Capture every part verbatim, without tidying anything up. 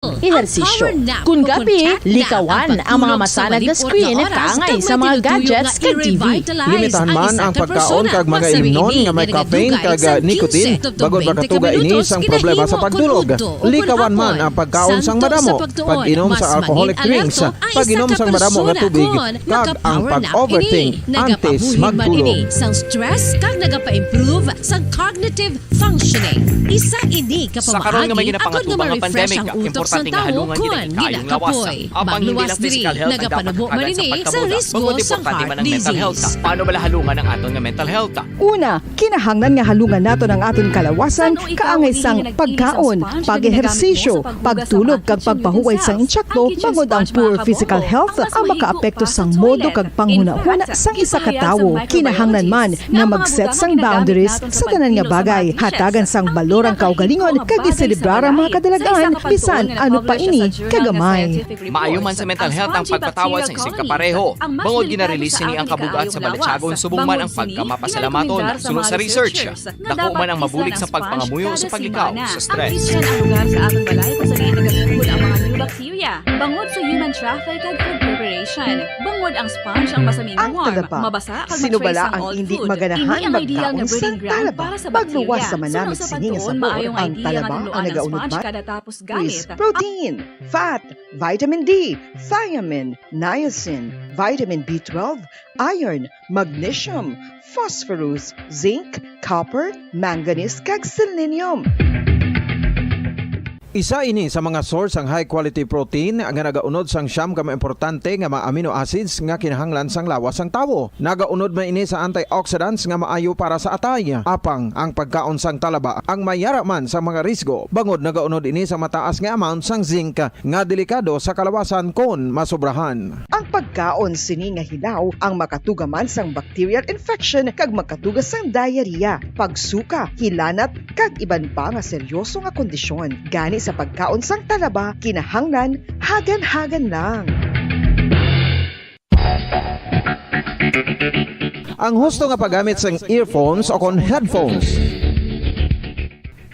Ehersisyo. Ang power nap o contact nap ang pagtulog sa malip-ot nga oras kag may tinutuyo nga i-revitalize ang isa ka tawo. Kun gabi, likawan ang mga sana nga screen, kangay sa mga gadgets kag T V. Limitahan man ang pagkaon kag mga imnon nga may caffeine kag, ah, nicotine, bangod makatuga ini sang problema sa pagtulog. Likawan man ang pagkaon sang madamo, pag-inom sa alcoholic drinks, pag-inom sang madamo nga tubig, kag ang pag-overthink antes magtulog. Sang stress kag nagapa-improve sang cognitive functioning. Isa ini ka pamaagi agud nga ma-refresh ang utok sang tawo kon ginakapoy. Magluwas diri, nagapanubo man ini sa risgo sang heart disease. Paano bala halungan ang aton nga mental health? Una, kinahanglan nga halungan naton ang aton kalawasan kaangay sang pagkaon, pag-ehersisyo, pagtulog kag pagpahuway sang insekto, bangod ang poor physical health ang makaapekto sang modo kag panghunahuna sang isa ka tawo. Kinahanglan man nga mag-set sang boundaries sa tanan nga bagay, hatagan sang balor ang kaugalingon, kag iselebrar ang mga kadalagan bisan ano pa ini kagamay. Maayo man sa mental health ang pagpatawad sa isin kapareho, bangod gina-release sini ang kabugat sa balatyagon subong man ang pagkamapasalamaton. Suno sa research, dako man ang mabulig sa pagpangamuyo sa paglikaw sa stress. Ang kitchen ang lugar sa aton balay kung sa diin nagasugod ang mga new bacteria. Bangod sa human traffic kag food preparation, bangod ang sponge ang masami nga warm, mabasa kag ma-trace ang old food. Ini ang ideal nga breeding ground para sa bacteria. Suno sa pagtuon, maayong idea nga tinluan ang sponge kada tapos gamit. Protein, fat, vitamin D, thiamine, niacin, vitamin B twelve, iron, magnesium, phosphorus, zinc, copper, manganese, kag selenium. Isa ini sa mga source sang high quality protein nga nagaunod sang siyam ka mga importante nga mga amino acids nga kinahanglan sang lawas sang tawo. Nagaunod man ini sa antioxidants nga maayo para sa atay. Apang ang pagkaon sang talaba ang may yara man sang mga risgo, bangod nagaunod ini sa mataas nga amount sang zinc nga delikado sa kalawasan kon masobrahan. Ang pagkaon sini nga hilaw ang makatuga man sang bacterial infection kag makatuga sang diarrhea, pagsuka, hilanat, kag iban pa nga seryoso nga kondisyon. Gani sa pagkaon sang talaba, kinahanglan hagan-hagan lang. Ang husto nga paggamit sang earphones o kon headphones.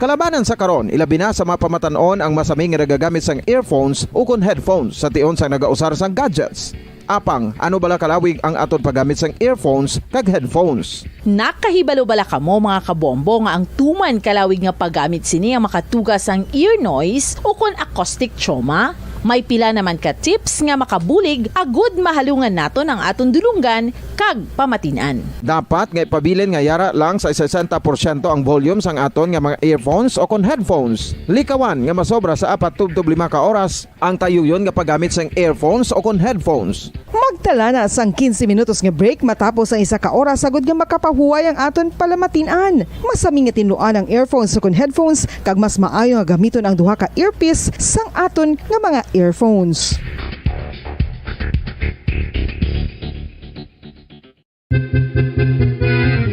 Kalabanan sa karon, ilabi na sa mga pamatan-on ang masami nga nagagamit sang earphones ukon headphones sa tion sang nagausar sang gadgets. Apang, ano bala kalawig ang aton paggamit sang earphones kag headphones? Nakahibalo bala kamo, mga kabombo, nga ang tuman kalawig nga paggamit sini ang makatuga sang ear noise ukon acoustic trauma? May pila naman ka tips nga makabulig agud mahalungan naton ang aton dulonggan kag pamatin-an. Dapat nga ipabilin nga yara lang sa sesenta porsyento ang volume sang aton nga mga earphones o kon headphones. Likawan nga masobra sa apat tubtob lima ka oras ang tayuyon nga paggamit sang earphones o kon headphones. Magtala na sang quince minutos nga break matapos ang isa ka oras agud nga makapahuway ang aton palamatin-an. Masami nga tinluan ang earphones o kon headphones, kag mas maayo nga gamiton ang duha ka earpiece sang aton nga mga earphones.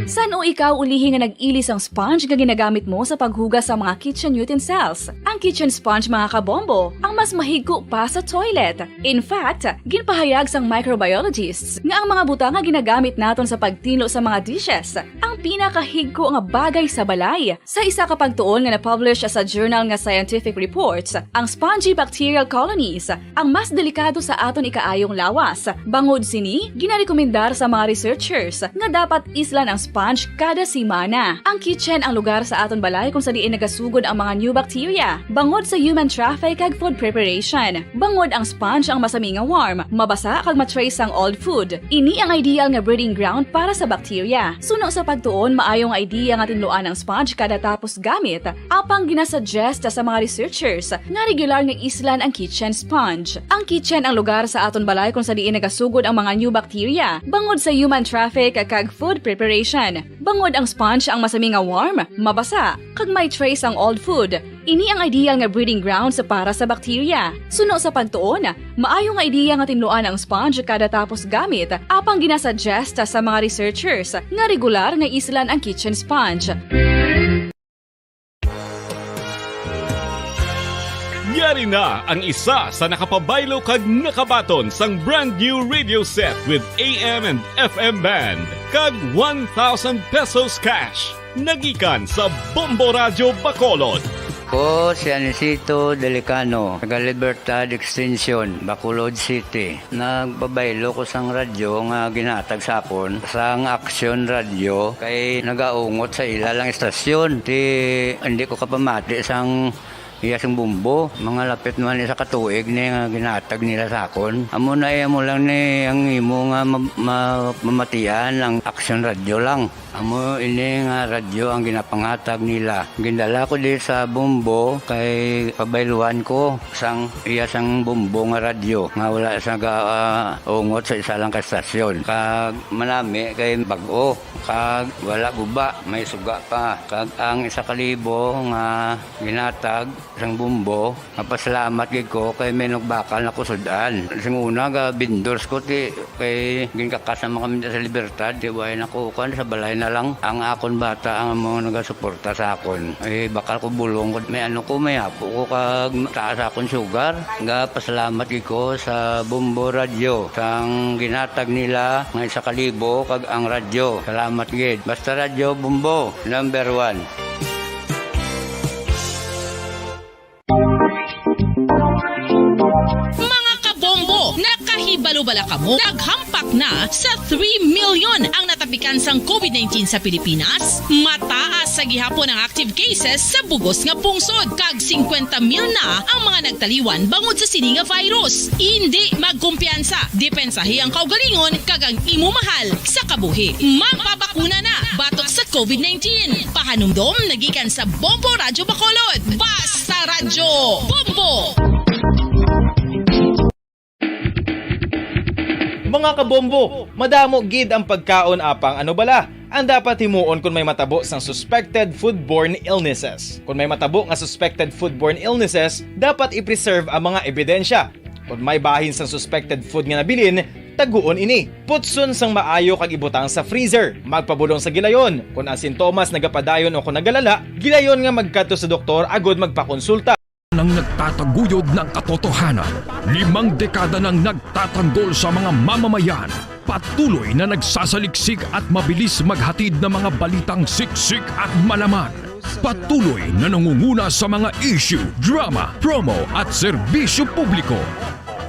San-o ikaw ulihi nga nag-ili sang sponge nga ginagamit mo sa paghugas sa mga kitchen utensils? Ang kitchen sponge, mga kabombo, ang mas mahigko pa sa toilet. In fact, ginpahayag sang microbiologists nga ang mga butang nga ginagamit naton sa pagtinlo sa mga dishes ang pinakahigko nga bagay sa balay. Sa isa ka pagtuon nga na-publish sa journal nga Scientific Reports, ang spongy bacterial colonies ang mas delikado sa aton ikaayong lawas. Bangod sini, ginarekomendar sa mga researchers nga dapat islan ang sponge kada semana. Ang kitchen ang lugar sa aton balay kung sa diin nagasugod ang mga new bacteria. Bangod sa human traffic kag food preparation, bangod ang sponge ang masami nga warm, mabasa kag ma-trace ang old food. Ini ang ideal nga breeding ground para sa bacteria. Suno sa pagtuon, maayo nga idea nga tinluan ang sponge kada tapos gamit. Apang ginasuggest sa mga researchers nga regular nga islan ang kitchen sponge. Ang kitchen ang lugar sa aton balay kung sa diin nagasugod ang mga new bacteria, bangod sa human traffic kag food preparation. Bangod ang sponge ang masami nga warm, mabasa, kag may trace ang old food. Ini ang ideal nga breeding grounds para sa bacteria. Suno sa pagtuon, maayo nga idea nga tinluan ang sponge kada tapos gamit, apang ginasuggest sa mga researchers nga regular nga islan ang kitchen sponge. Yari na ang isa sa nakapabaylo kag nakabaton sang brand new radio set with A M and F M band kag one thousand pesos cash. Nagikan sa Bombo Radyo Bacolod. Ako si Anisito Delicano, taga Libertad Extension, Bacolod City. Nagpabaylo ko sang radyo nga ginatag sa akon sang Aksyon Radyo kay nagaungot sa ila lang istasyon. Ti hindi ko kapamati sang iya sing bumbo. Mga lapit naman isa ka tuig ni nga ginatag nila sa akon. Amo na iya mo lang ni ang imo nga ma-, ma-, mamatian ang Aksyon Radyo lang. Amo ini nga radyo ang ginapangatag nila. Gindala ko di sa Bombo kay pabayluan ko sang iya sang Bombo nga radyo nga wala sa ga, ah, ungot sa isa lang ka estasyon. Kag manami kay bag-o, kag wala guba, may suga pa. Kag ang isa ka libo nga ginatag sang Bombo, mapasalamat gid ko kay may nagbakal na kusud-an. Sing una, ga vendors ko, ti, kay ginkakas naman kami sa Libertad, ti, way na ko, kuwan, sa balay na lang. Ang akon bata ang mga nagasuporta sa akon. Eh, bakal ko bulong ko, may ano ko, may apo ko, kag taas akon sugar. Ga pasalamat gid ko sa Bombo Radyo, sang ginatag nila nga isa ka libo, kag ang radyo. Salamat gid. Basta Radyo Bombo, number one. Mga kabombo, nakahibalo bala kamo? Naghampak na sa three million ang natapikan sang covid nineteen sa Pilipinas. Mataas sa gihapon ang active cases sa bugos nga pungsod, kag singkwenta mil na ang mga nagtaliwan bangod sa sini nga virus. Indi magkumpiyansa, depensahi ang kaugalingon kag ang imo mahal sa kabuhi. Magpabakuna na batok sa covid nineteen. Pahanumdom nagikan sa Bombo Radyo Bacolod. Basta Radyo Bombo! Mga kabombo, madamo gid ang pagkaon apang ano bala ang dapat himuon kon may matabo sang suspected foodborne illnesses. Kon may matabo nga suspected foodborne illnesses, dapat i-preserve ang mga ebidensya. Kon may bahin sang suspected food nga nabilin, taguon ini. Putson sang maayo kag ibutang sa freezer. Magpabulong sa gilayon. Kon ang sintomas nagapadayon o kon nagalala, gilayon nga magkadto sa doktor agud magpakonsulta. Nang nagtataguyod ng katotohanan, limang dekada nang nagtatanggol sa mga mamamayan, patuloy na nagsasaliksik at mabilis maghatid ng mga balitang siksik at malaman, patuloy na nangunguna sa mga issue, drama, promo at serbisyo publiko.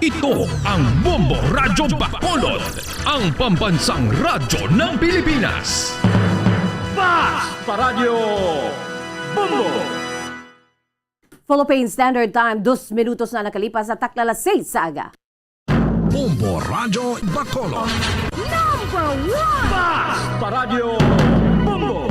Ito ang Bombo Radyo Bacolod, ang pambansang radyo ng Pilipinas. Basta Radyo Bombo! Philippine Standard Time, dos minutos na nakalipas sa takna alas seis sa aga. Bombo Radyo Bacolod. Number one! Basta Radyo Bombo!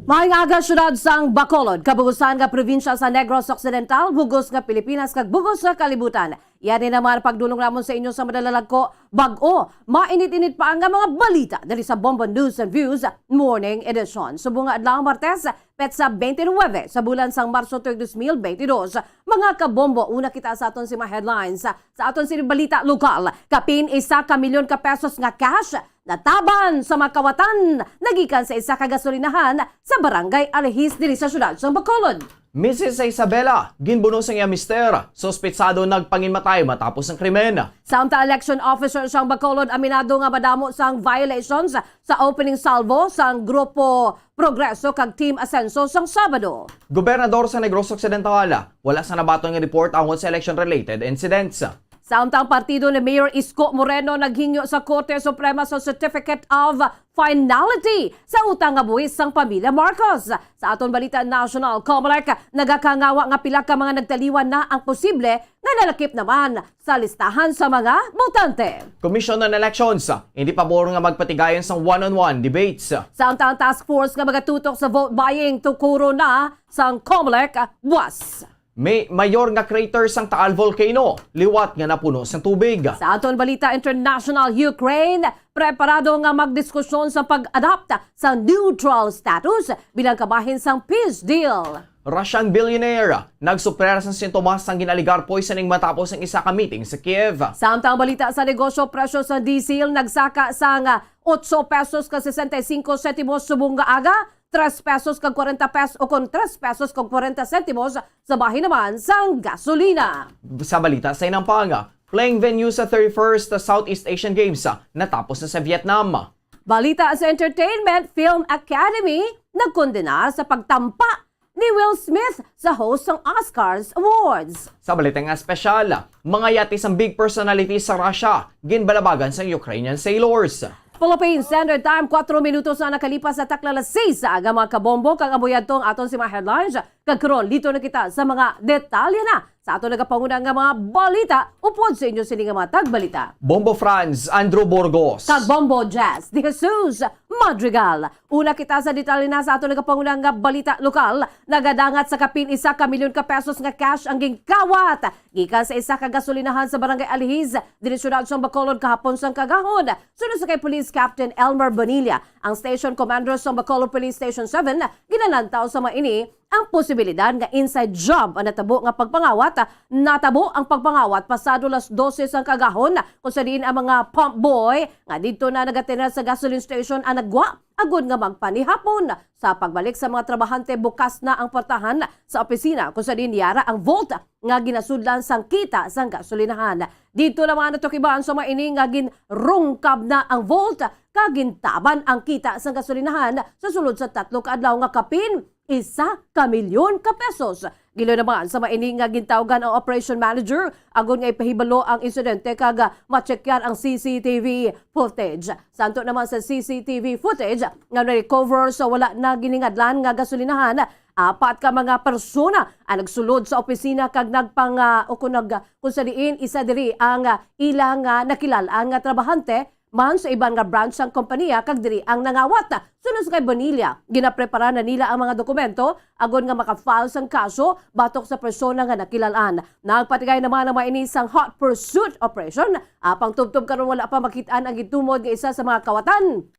Maayong aga, siyudad sang Bacolod, kabugusan nga probinsya sa Negros Occidental, bugos nga Pilipinas, kag bugos nga kalibutan. Yan ni naman pagdulong namon sa inyo sa madalalagko, bag-o, mainit-init pa nga mga balita diri sa Bombo News and Views Morning Edition. Subong nga adlaw, Martes, petsa twenty-nine sa bulan sang Marso tuig dos mil twenty-two. Mga kabombo, una kita sa aton sini mga headlines, sa aton sini balita lokal. Kapin isa ka milyon ka pesos nga cash nataban sa mga kawatan nagikan sa isa ka gasolinahan sa Barangay Alehis diri sa siyudad sang Bacolod. Missus Isabela, ginbuno sang iya mister, suspitsado nagpanginmatay matapos ang krimen. Samtang election officer sang Bacolod aminado nga madamo sang violations sa opening salvo sang Grupo Progreso kag Team Asenso sang Sabado. Gobernador sa Negros Occidental, wala sa nabaton nga report angot sa election-related incidents. Samtang partido ni Mayor Isko Moreno naghingyo sa Korte Suprema sa Certificate of Finality sa utang nga buhis sang pamilya Marcos. Sa aton balita national, Comelec nagakangawa nga pila ka mga nagtaliwan na ang posible nga nalakip naman sa listahan sa mga botante. Commission on Elections, hindi pabor nga magpatigayon sang one-on-one debates. Samtang task force nga magatutok sa vote buying tukuro na sang Comelec buwas. May mayor nga crater sang Taal Volcano, liwat nga napuno sang tubig. Sa aton balita international, Ukraine preparado nga magdiskusyon sa pag-adapt sa neutral status bilang kabahin sang peace deal. Russian billionaire nagsuprer sang sintomas sang gin-alegar poisoning matapos ang isa ka meeting sa Kiev. Samtang balita sa negosyo, presyo sa diesel nagsaka sang otso pesos ka sesenta y cinco sentimos subong nga aga, tres pesos kag kwarenta pes-, o kon tres pesos kag kwarenta sentimos sa bahin naman sang gasolina. Sa balita sa Inampang, playing venue sa thirty-first Southeast Asian Games natapos na sa Vietnam. Balita sa entertainment, Film Academy nagkondena sa pagtampa ni Will Smith sa host sang Oscars Awards. Sa balita nga espesyal, mga yati sang big personality sa Russia ginbalabagan sang Ukrainian sailors. Philippine Standard Time, kuwatro minutos na nakalipas sa takla alas seis sa aga, mga kabombo, kag amo yadto ang aton si mga headlines. Kag karon, liton na kita sa mga detalye na sa aton nagapanguna nga mga balita upod sa inyo sini nga mga tagbalita, Bombo Franz, Andrew Burgos, kag Bombo Jazz de Jesus Madrigal. Una kita sa detalye na sa aton nagapanguna nga balita lokal. Nagadangat sa kapin isa ka milyon ka pesos nga cash ang ginkawat gikan sa isa ka gasolinahan sa Barangay Alihiz, diri sa siyudad sang Bacolod, kahapon sang kagahon. Suno sa kay Police Captain Elmer Bonilla, ang Station Commander sang Bacolod Police Station seven, ginalantaw sa mga ini ang posibilidad nga inside job ang natabo nga pagpangawat. Natabo ang pagpangawat pasado las dose sang kagahon, kung sa diin ang mga pump boy nga didto na nagatiner sa gasoline station ang nagwa agod nga magpanihapon. Sa pagbalik sa mga trabahante, bukas na ang portahan sa opisina kung sa diin yara ang vault nga ginasudlan sang kita sang gasolinahan. Didto naman natukiban sa mga ini nga ginrungkab na ang vault kag gintaban ang kita sang gasolinahan sa sulod sa tatlo ka adlaw nga kapin isa ka milyon ka pesos. Gilayon naman sa mga ini nga gintawgan ang operation manager agod nga ipahibalo ang insidente kag, ah, ma-checkyan ang C C T V footage. Santo naman sa C C T V footage nga na-recover sa wala na giningadlan nga gasolinahan, apat ka mga persona ang nagsulod sa opisina kag nagpang-, ah, o kung nag-, kung sa diin isa diri ang, ah, ilang, ah, nakilal-an nga trabahante man sa iban nga branch sang kompanya kag diri ang nangawat. Suno sa kay Bonilla, ginaprepara na nila ang mga dokumento agod nga maka-file sang kaso batok sa persona nga nakilal-an. Nagpatigay naman ang mga ini sang hot pursuit operation, apang tubtob karon wala pa makit-an ang gitumod nga isa sa mga kawatan.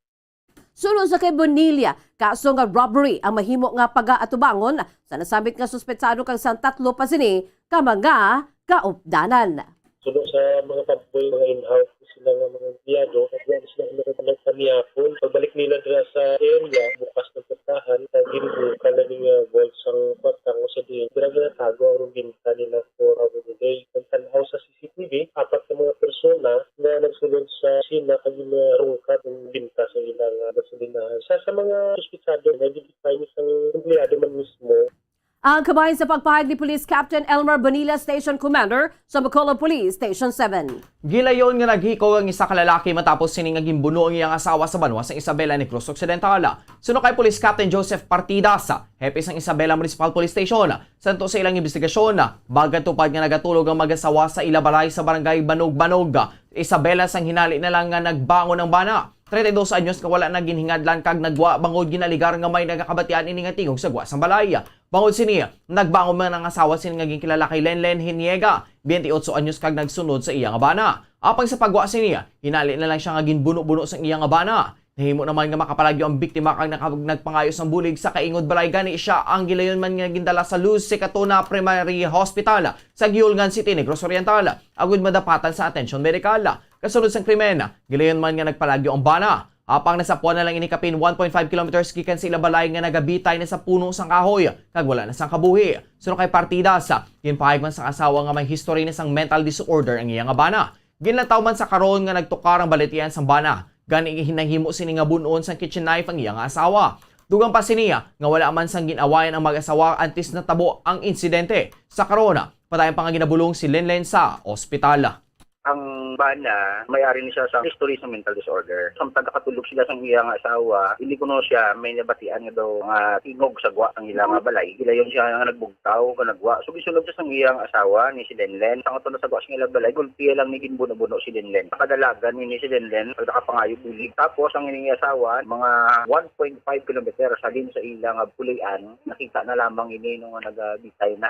Suno sa kay Bonilla, kaso nga robbery ang mahimo nga pagaatubangon sa nasambit nga suspetsado kag sang tatlo pa sini ka mga kaupdanan. Suno sa mga pamboy, mga in-house sila nga mga empleyado, kag wala sila nagpanihapon. Pagbalik nila dira sa area, bukas na portahan, kag ginbuka na ning, ah, vault sang kwarta, kung sa diin dira ginatago ang binta nila for a day. Nagtan-aw sa C C T V, apat ka mga persona nga nagsulod sa opisina kag ginarungkab ang binta sa ilang, ah, gasolinahan. Sa, sa mga suspitsado, na-identify ni sang empleyado man mismo. Ang kabahin sa pagpahayag ni Police Captain Elmer Bonilla, Station Commander sa Bacolod Police Station seven. Gilayon nga naghikog ang isa ka lalaki matapos sini nga ginbuno ang iyang asawa sa banwa sang Isabela, Negros Occidental. Suno kay Police Captain Joseph Partidas, hepe sang Isabela Municipal Police Station, santo sa ilang imbestigasyon, bagan tupad nga nagatulog ang mag-asawa sa ila balay sa barangay Banog-Banog, Isabela, sang hinali na lang nga nagbangon ang bana. Treinta y dos anyos nga wala na ginhingadlan kag nagwa bangod ginaligar nga may nagakabatian ini nga tingog sa gwa sang balay. Bangod sini, nagbangon man ang asawa sini nga ginkilala kay Lenlen Hiniega, biyente otso anyos, kag nagsunod sa iya nga bana. Apang sa pagwa sini, hinali na lang siya nga ginbuno-buno sang iya nga bana. Nahimo naman nga makapalagyo ang biktima kag naka-, nagpangayo sang bulig sa kaingod balay, gani siya ang gilayon man nga gindala sa Luz Secatona Primary Hospital sa Guiolgan City, Negros Oriental, agud madapatan sa atensyon medikal. Kasunod sang krimen, gilayon man nga nagpalagyo ang bana. Apang nasapuan na lang ini kapin one point five kilometers gikan sa ila balay nga nagabitay na sa puno sang kahoy kag wala na sang kabuhi. Suno kay Partidas, ginpahayag man sang asawa nga may history na sang mental disorder ang iya nga bana. Ginlantaw man sa karon nga nagtukar ang balatian sang bana, gani nahimo sini nga bun-on sang kitchen knife ang iya nga asawa. Dugang pa sini nga wala man sang gin-awayan ang mag-asawa antes natabo ang insidente. Sa karon, padayon pa nga ginabulong si Lenlen sa ospital. Ang bana, may ari ni siya sa history sa mental disorder. Samtang nakatulog sila sang iya nga asawa, hindi kuno siya may nabatian nga daw nga tingog sa gwa ang ila nga balay. Gilayon siya nga nagbugtaw, nga nagwa. So, gisunod siya sang iya nga asawa, ni si Lenlen. Sang ato na sa gwa sang ila balay, gulpi lang ni ginbuno-buno si Lenlen. Nakadalagan ni, ni si Lenlen, pag nakapangayo bulig. Tapos, ang ining asawa, mga one point five kilometer sa din sa ila nga pulian, nakita na lamang ini nung nagabitay na.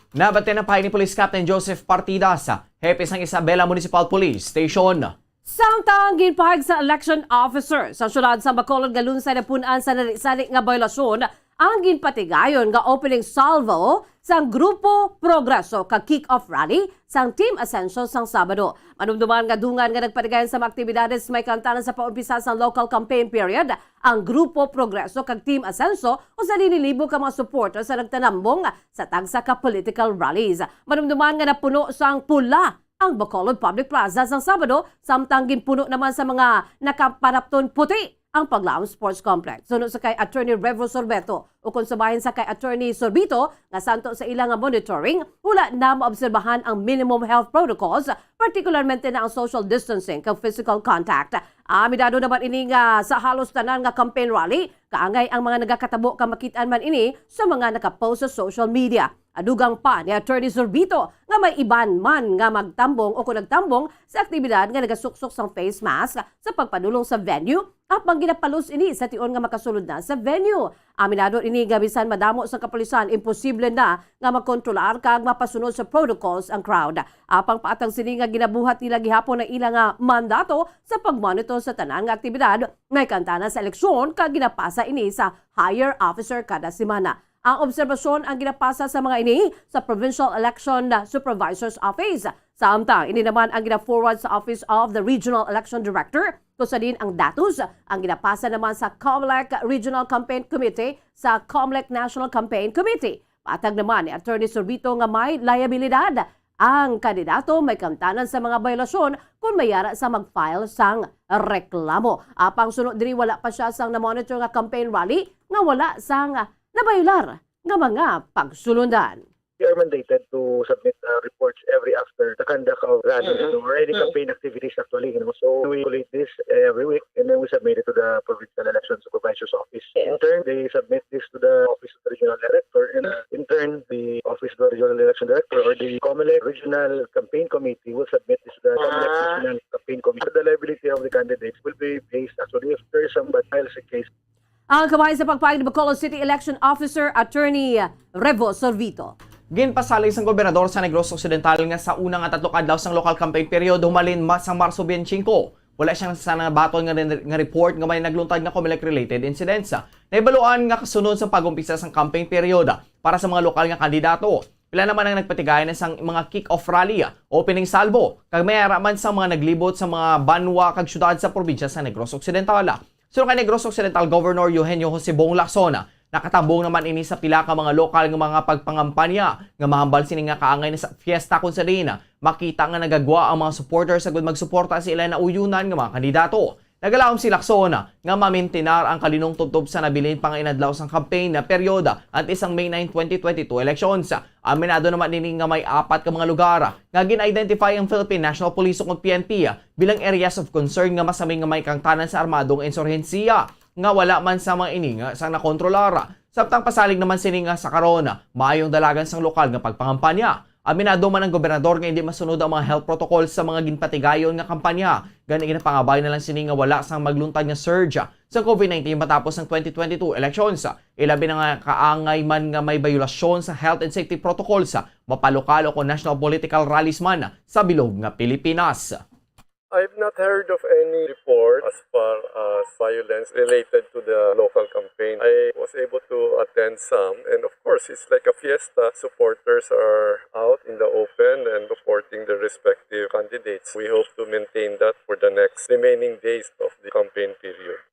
Nabatian ang pahay ni Police Captain Joseph Partidas, hepe sang Isabela Municipal Police Station. Samtang ginpahayag sa election officer sa siyudad sa Bacolod nga lunsay napun-an sa nari-sari nga biolasyon ang ginpatigayon nga opening salvo sang Grupo Progreso kag kick-off rally sang Team Asenso sang Sabado. Manumduman nga dungan nga nagpatigayon sa mga aktibidades may kaantanan sa paumpisa sang local campaign period ang Grupo Progreso kag Team Asenso, usa nilibo ka mga supporters sa nagtanambong sa tagsa ka political rallies. Manumduman nga napuno sang pula ang Bacolod Public Plaza sang Sabado, samtang ginpuno naman sa mga nakapanapton puti ang Paglaom Sports Complex. Suno sa kay Attorney Revo Sorbeto, o kung sa bahin sa kay Attorney Sorbito, nga santo sa ila nga monitoring, wala na maobserbahan ang minimum health protocols, particularmente na ang social distancing kag physical contact. Aminado naman ini nga sa halos tanan nga campaign rally, kaangay ang mga nagakatabo ka makit-an man ini sa mga nakapost sa social media. Adugang pa ni Attorney Sorbito nga may iban man nga magtambong o kung nagtambong sa aktibidad nga nagasuksok sang face mask sa pagpadulong sa venue, apang ginapalos ini sa tion nga makasulod na sa venue. Aminado ini nga bisan madamo sang kapulisan, imposible na nga makontrolar kag mapasunod sa protocols ang crowd. Apang paatag sini nga ginabuhat nila gihapon ang ila nga mandato sa pagmonitor sa tanan nga aktibidad may kaangtanan sa eleksyon kag ginapasa ini sa higher officer kada semana. Ang obserbasyon ang ginapasa sa mga ini sa Provincial Election Supervisor's Office. Samtang ini naman ang gina-forward sa Office of the Regional Election Director, kung sa diin ang datos ang ginapasa naman sa COMELEC Regional Campaign Committee sa COMELEC National Campaign Committee. Patag naman ni Attorney Sorbito nga may liabilidad ang kandidato may kaangtanan sa mga biolasyon kung may ara sa mag-file sang reklamo. Apang suno diri, wala pa sia sang na-monitor nga campaign rally nga wala sang nabayolar nga mga pagsulondan. We are mandated to submit uh, reports every after the conduct of rallies, mm-hmm, or any, mm, campaign activities actually. You know? So we collate this every week and then we submit it to the Provincial Election Supervisor's Office. In turn, they submit this to the Office of the Regional Director, and uh, in turn, the Office of the Regional Election Director or the COMELEC Regional Campaign Committee will submit this to the COMELEC, ah, Regional Campaign Committee. The liability of the candidates will be based actually if there is somebody files a case. Ang kabahin sa pagpahayag ni Bacolod City Election Officer Attorney Revo Sorvito. Ginpasalig sang gobernador sa Negros Occidental nga sa una nga tatlo ka adlaw sang local campaign period humalin ma-, sa Marso twenty-five, wala siyang sa nabaton nga, nga report nga may nagluntad nga COMELEC-related incidents. Nahibaluan nga kasunod sa pag-umpisa sang campaign period para sa mga lokal nga kandidato, pila naman ang nagpatigayon sang mga kick-off rally, opening salvo, kag may ara man sa mga naglibot sa mga banwa kag syudad sa probinsya sa Negros Occidental. Suno kay Negros Occidental Governor Eugenio Jose Bong Lacson, nakatambong naman ini sa pila ka mga lokal nga mga pagpangampanya nga mahambal sini nga kaangay na sa fiesta, kung sa diin makita nga nagagwa ang mga supporters agud magsuporta sa ila nauyonan nga mga kandidato. Nagalaom si Lacson nga mamintinar ang kalinong tubtob sa nabilin pa nga inadlaw sang campaign na peryoda antes sang May nine, twenty twenty-two elections. Aminado naman ini nga may apat ka mga lugar nga gin-identify ang Philippine National Police o P N P bilang areas of concern nga masami nga may kaangtanan sa armadong insurhensiya nga wala man sa mga ini nga sang nakontrolar. Samtang pasalig naman sini nga sa karon, maayong dalagan sang lokal nga pagpangampanya. Aminado man ang gobernador nga indi masunod ang mga health protocols sa mga ginpatigayon nga kampanya. Gani, ginapangabay na lang sini nga wala sang magluntad nga surge sa COVID nineteen matapos ang twenty twenty-two elections. Ilabi na nga kaangay man nga may bayolasyon sa health and safety protocols, mapalokal o kon national political rallies man sa bilog nga Pilipinas. I've not heard of any report as far as violence related to the local campaign. I was able to attend some, and of course, it's like a fiesta. Supporters are out in the open and supporting their respective candidates. We hope to maintain that for the next remaining days of the campaign period.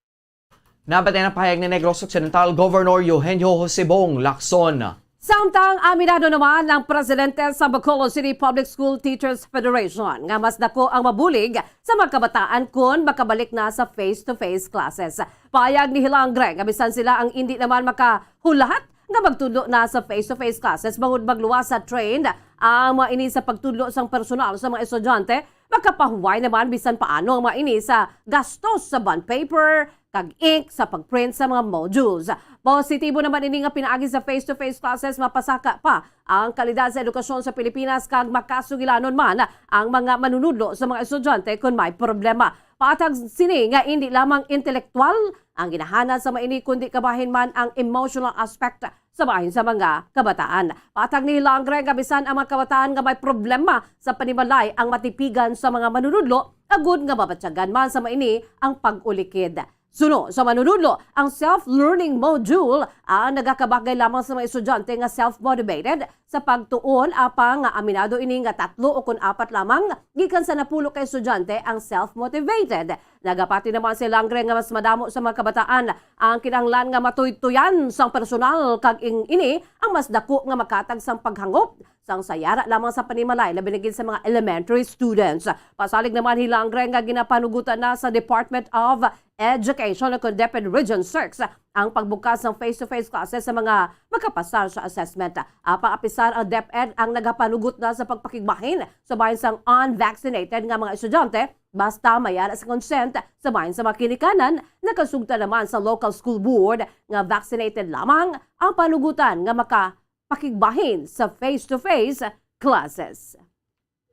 Nabatian ang pahayag ni Negros Occidental Governor Eugenio Jose Bong Lacson. Samtang aminado naman ang presidente sa Bacolod City Public School Teachers Federation nga mas dako ang mabulig sa mga kabataan kon makabalik na sa face-to-face classes. Pahayag ni Hilangre nga bisan sila ang indi naman makahulahat nga magtudlo na sa face-to-face classes bangod magluwas sa trained ang mga ini sa pagtudlo sang personal sa mga estudyante, makapahuway naman bisan paano ang mga ini sa gastos sa bond paper kag ink sa pagprint sa mga modules. Positibo naman ini nga pinaagi sa face-to-face classes, mapasaka pa ang kalidad sa edukasyon sa Pilipinas kag makasugilanon man ang mga manunudlo sa mga estudyante kon may problema. Patag sini nga indi lamang intelektual ang ginahanad sa mga ini, kundi kabahin man ang emotional aspect sa bahin sa mga kabataan. Patag ni Hilangre nga bisan ang mga kabataan nga may problema sa panimalay ang matipigan sa mga manunudlo, agud nga mabatyagan man sa maini ang pag-ulikid. Suno sa manunudlo, ang self-learning module ang nagakabagay lamang sa mga estudyante nga self-motivated sa pagtuon, apang nga aminado ini nga tatlo o kon apat lamang gikan sa napulo ka estudyante ang self-motivated. Nagapati naman si Langre nga mas madamo sa mga kabataan ang kinahanglan nga matuytoyan sang personal, kag ing ini ang mas dako nga makatag sang paghangop sang sayara lamang sa panimalay, labi na gid sa mga elementary students. Pasalig naman hi Langre nga ginapanugutan na sa Department of Education o kon DepEd Region six ang pagbukas ng face-to-face classes sa mga makapasar sa assessment. Apang apisar ang DepEd ang nagapanugot na sa pagpakigbahin sa bahin sang unvaccinated nga mga estudyante, basta may ara sa consent sa bahin sa mga ginikanan. Nakasugta naman sa local school board nga vaccinated lamang ang panugutan nga makapakigbahin sa face-to-face classes.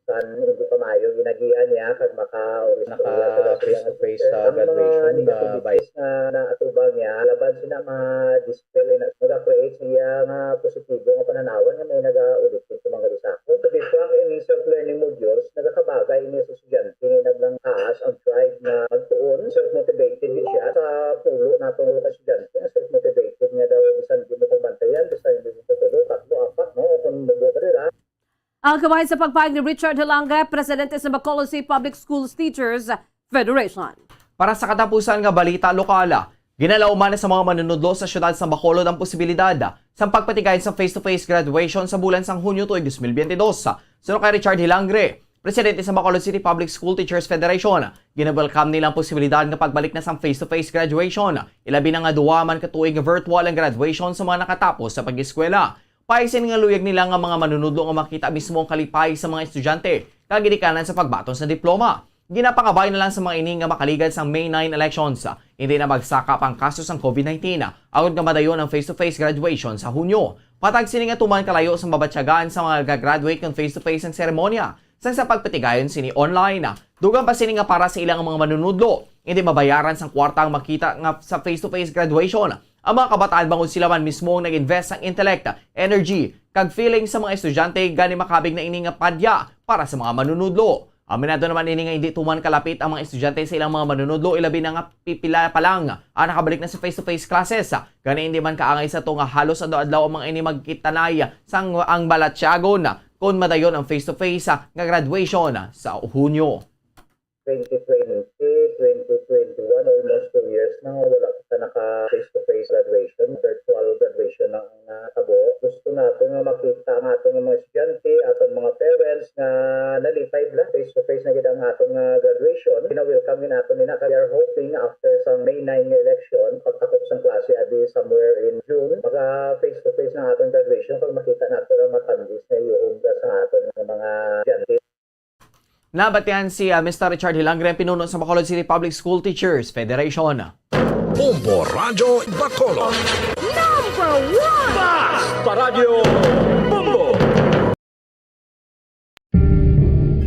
San hindi pa maayo ginagian niya kag maka-, naka face to face sa graduation, ah, by nga naatubang niya, laban sina ma-dispel, ina-, nag-create siya nga positibo nga pananawan nga may nagaulit sa mga risakon. To be frank, ini self-learning modules, nagakabagay ini sa estudyante nga naglang taas ang drive nga magtuon, self-motivated gid siya sa pulo natong mga estudyante nga self-motivated nga daw bisan di mo pagbantayan, bisan di mo pagtulo, tatlo, apat, no? Kung mubo ka dira, Ang kabahin sa pagpahayag ni Richard Hilangre, presidente sa Bacolod City Public Schools Teachers Federation. Para sa katapusan nga balita lokal, ginalauman na sa mga manunudlo sa siyudad sa Bacolod ang posibilidad sa pagpatigayon sa face-to-face graduation sa bulan sang Hunyo tuig dos mil biyente dos. Suno kay Richard Hilangre, presidente sa Bacolod City Public School Teachers Federation, ginawelcome nila ang posibilidad nga pagbalik na sang face-to-face graduation, ilabi na nga duwa man ka tuig nga virtual ang graduation sa mga nakatapos sa pag-eskwela. Paisining nga luyag nila nga mga manunudlo nga makita mismo ang kalipay sa mga estudyante kag ginikanan sa pagbaton sa diploma. Ginapangabay na lang sa mga ini nga makaligad sang May nine elections, hindi na magsaka pa ang kaso sang COVID nineteen, agod nga madayon ang face-to-face graduation sa Hunyo. Patag sini nga tuman kalayo sa mabatyagan sa mga gagraduate kon face-to-face ang seremonya, sang sa pagpatigayon sini online. Dugang pa sini nga para sa ilang mga manunudlo, hindi mabayaran sang kwarta ang makita nga sa face-to-face graduation ang mga kabataan bangod sila man mismo ang nag-invest sang intellect, energy, kag feeling sa mga estudyante, gani makabig na ini nga padya para sa mga manunudlo. Aminado naman ini nga hindi tuman kalapit ang mga estudyante sa ilang mga manunudlo, ilabi na nga pipila pa lang ang nakabalik na sa face-to-face classes. Gani hindi man kaangay sa to nga halos adlaw-adlaw ang mga ini magkitanay sang ang balatyagon kon madayon ang face-to-face nga graduation sa Hunyo. Twenty twenty, twenty twenty-one, almost two years na nga wala kita naka face-to-face graduation, virtual graduation na ang natabo. Gusto nato nga makita ang aton nga mga estudyante, aton mga parents nga nalipay bala. Face-to-face na gid ang aton nga graduation. Gina-welcome gid nato nila. Kaya we are hoping after sa May nine nga election, pagtakop sang klase abi somewhere in June, maka face-to-face na ang aton graduation kag makita nato ang matandis nga iuhog sa aton nga mga estudyante. Nabatian si, ah, Mister Richard Hilangre, pinuno sa Bacolod City Public School Teachers Federation. Bombo Radyo Bacolod. Number one! Basta Radyo Bombo!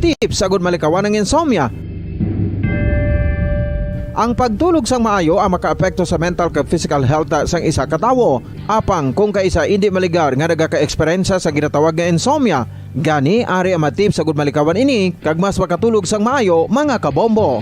Tips agud malikawan ang insomnia. Ang pagtulog sang maayo ang makaapekto sa mental kag physical health sang isa ka tawo. Apang kung kaisa indi maligar nga nagaka-eksperyensya sa ginatawag nga insomnia, gani ari ang mga tips agud malikawan ini kag mas makatulog sang maayo, mga kabombo.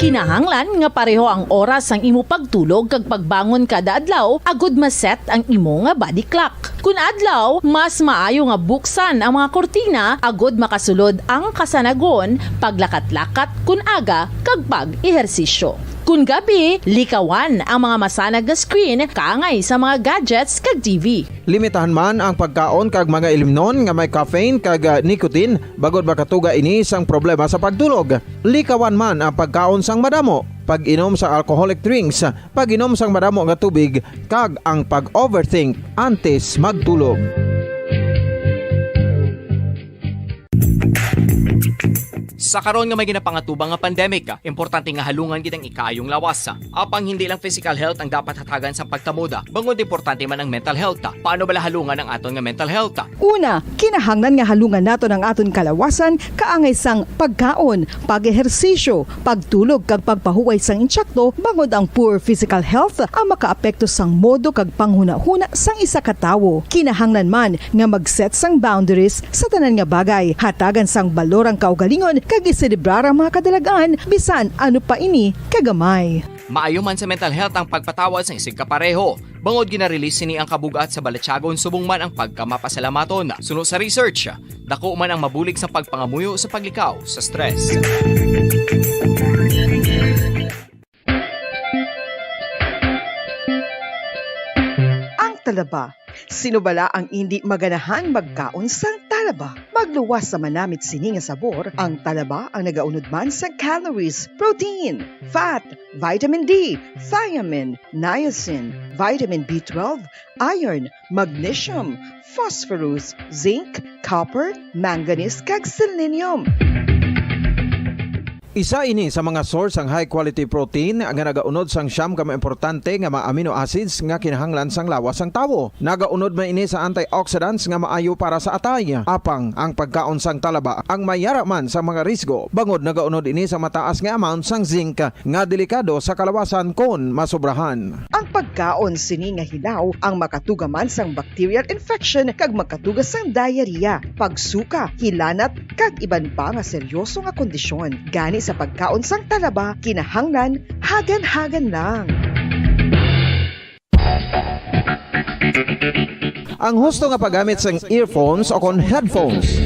Kinahanglan nga pareho ang oras sang imo pagtulog kag pagbangon kada adlaw agud ma-set ang imo nga body clock. Kun adlaw, mas maayo nga buksan ang mga kurtina agud makasulod ang kasanagon, paglakat-lakat kun aga, kag pag-ehersisyo. Kun gabi, likawan ang mga masanag nga screen kaangay sa mga gadgets kag T V. Limitahan man ang pagkaon kag mga ilimnon nga may caffeine kag, ah, nicotine, bangod makatuga ini sang problema sa pagtulog. Likawan man ang pagkaon sang madamo, pag-inom sa alcoholic drinks, pag-inom sang madamo nga tubig, kag ang pag-overthink antes magtulog. Sa karon nga may ginapangatubang nga pandemic, importante nga halungan gid ang ikaayong lawas. Apang hindi lang physical health ang dapat hatagan sa pagtamod, bangod importante man ang mental health. Paano bala halungan ang aton nga mental health? Una, kinahanglan nga halungan naton ang aton kalawasan kaangay sang pagkaon, pag-ehersisyo, pagtulog kag pagpahuway sang insakto, bangod ang poor physical health ang makaapekto sang modo kag panghunahuna sang isa ka tawo. Kinahanglan man nga mag-set sang boundaries sa tanan nga bagay. Hatagan sang balor ang kaugalingon kag iselebrar ang mga kadalag-an, bisan ano pa ini kagamay. Maayo man sa mental health ang pagpatawad sang isigkapareho. Bangod ginarelease sini ang kabug-at sa balatyagon subong man ang pagkamapasalamaton. Suno sa research, dako man ang mabulig sa pagpangamuyo sa paglikaw sa stress. Ang talaba. Sino bala ang indi maganahan magkaon sang talaba? Magluwas sa manamit sini nga sabor, ang talaba ang nagaunod man sa calories, protein, fat, vitamin D, thiamine, niacin, vitamin B twelve, iron, magnesium, phosphorus, zinc, copper, manganese, kag selenium. Isa ini sa mga source sang high quality protein nga nagaunod sang siyam ka mga importante nga mga amino acids nga kinahanglan sang lawas sang tawo. Nagaunod man ini sa antioxidants nga maayo para sa atay. Apang ang pagkaon sang talaba ang may yara man sa mga risgo, bangod nagaunod ini sa mataas nga amount sang zinc nga delikado sa kalawasan kon masobrahan. Ang pagkaon sini nga hilaw ang makatuga man sang bacterial infection kag makatuga sang diarrhea, pagsuka, hilanat, kag iban pa nga seryoso nga kondisyon. Gani sa pagkaon sang talaba, kinahanglan hagan-hagan lang. Ang husto nga paggamit sang earphones o kon headphones.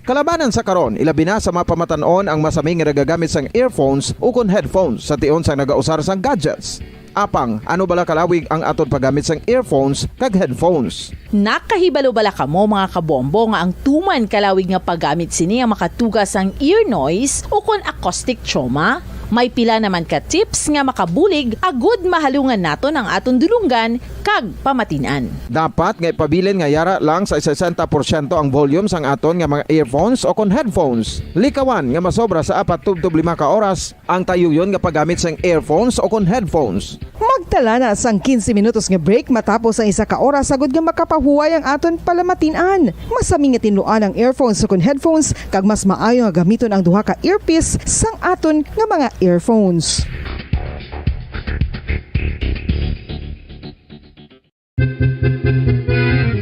Kalabanan sa karon, ilabi na sa mga pamatan-on ang masami nga nagagamit sang earphones ukon headphones sa tion sang nagausar sang gadgets. Apang, ano bala kalawig ang aton paggamit sang earphones kag headphones? Nakahibalo bala kamo, mga kabombo, nga ang tuman kalawig nga paggamit sini ang makatuga sang ear noise ukon acoustic trauma? May pila naman ka tips nga makabulig agud mahalungan naton ang aton dulonggan kag pamatin-an. Dapat nga ipabilin nga yara lang sa sesenta porsyento ang volume sang aton nga mga earphones o kon headphones. Likawan nga masobra sa apat tubtob lima ka oras ang tayuyon nga paggamit sang earphones o kon headphones. Magtala na sang quince minutos nga break matapos ang isa ka oras, agud nga makapahuway ang aton palamatin-an. Masami nga tinluan ang earphones o kon headphones, kag mas maayo nga gamiton ang duha ka earpiece sang aton nga mga earphones.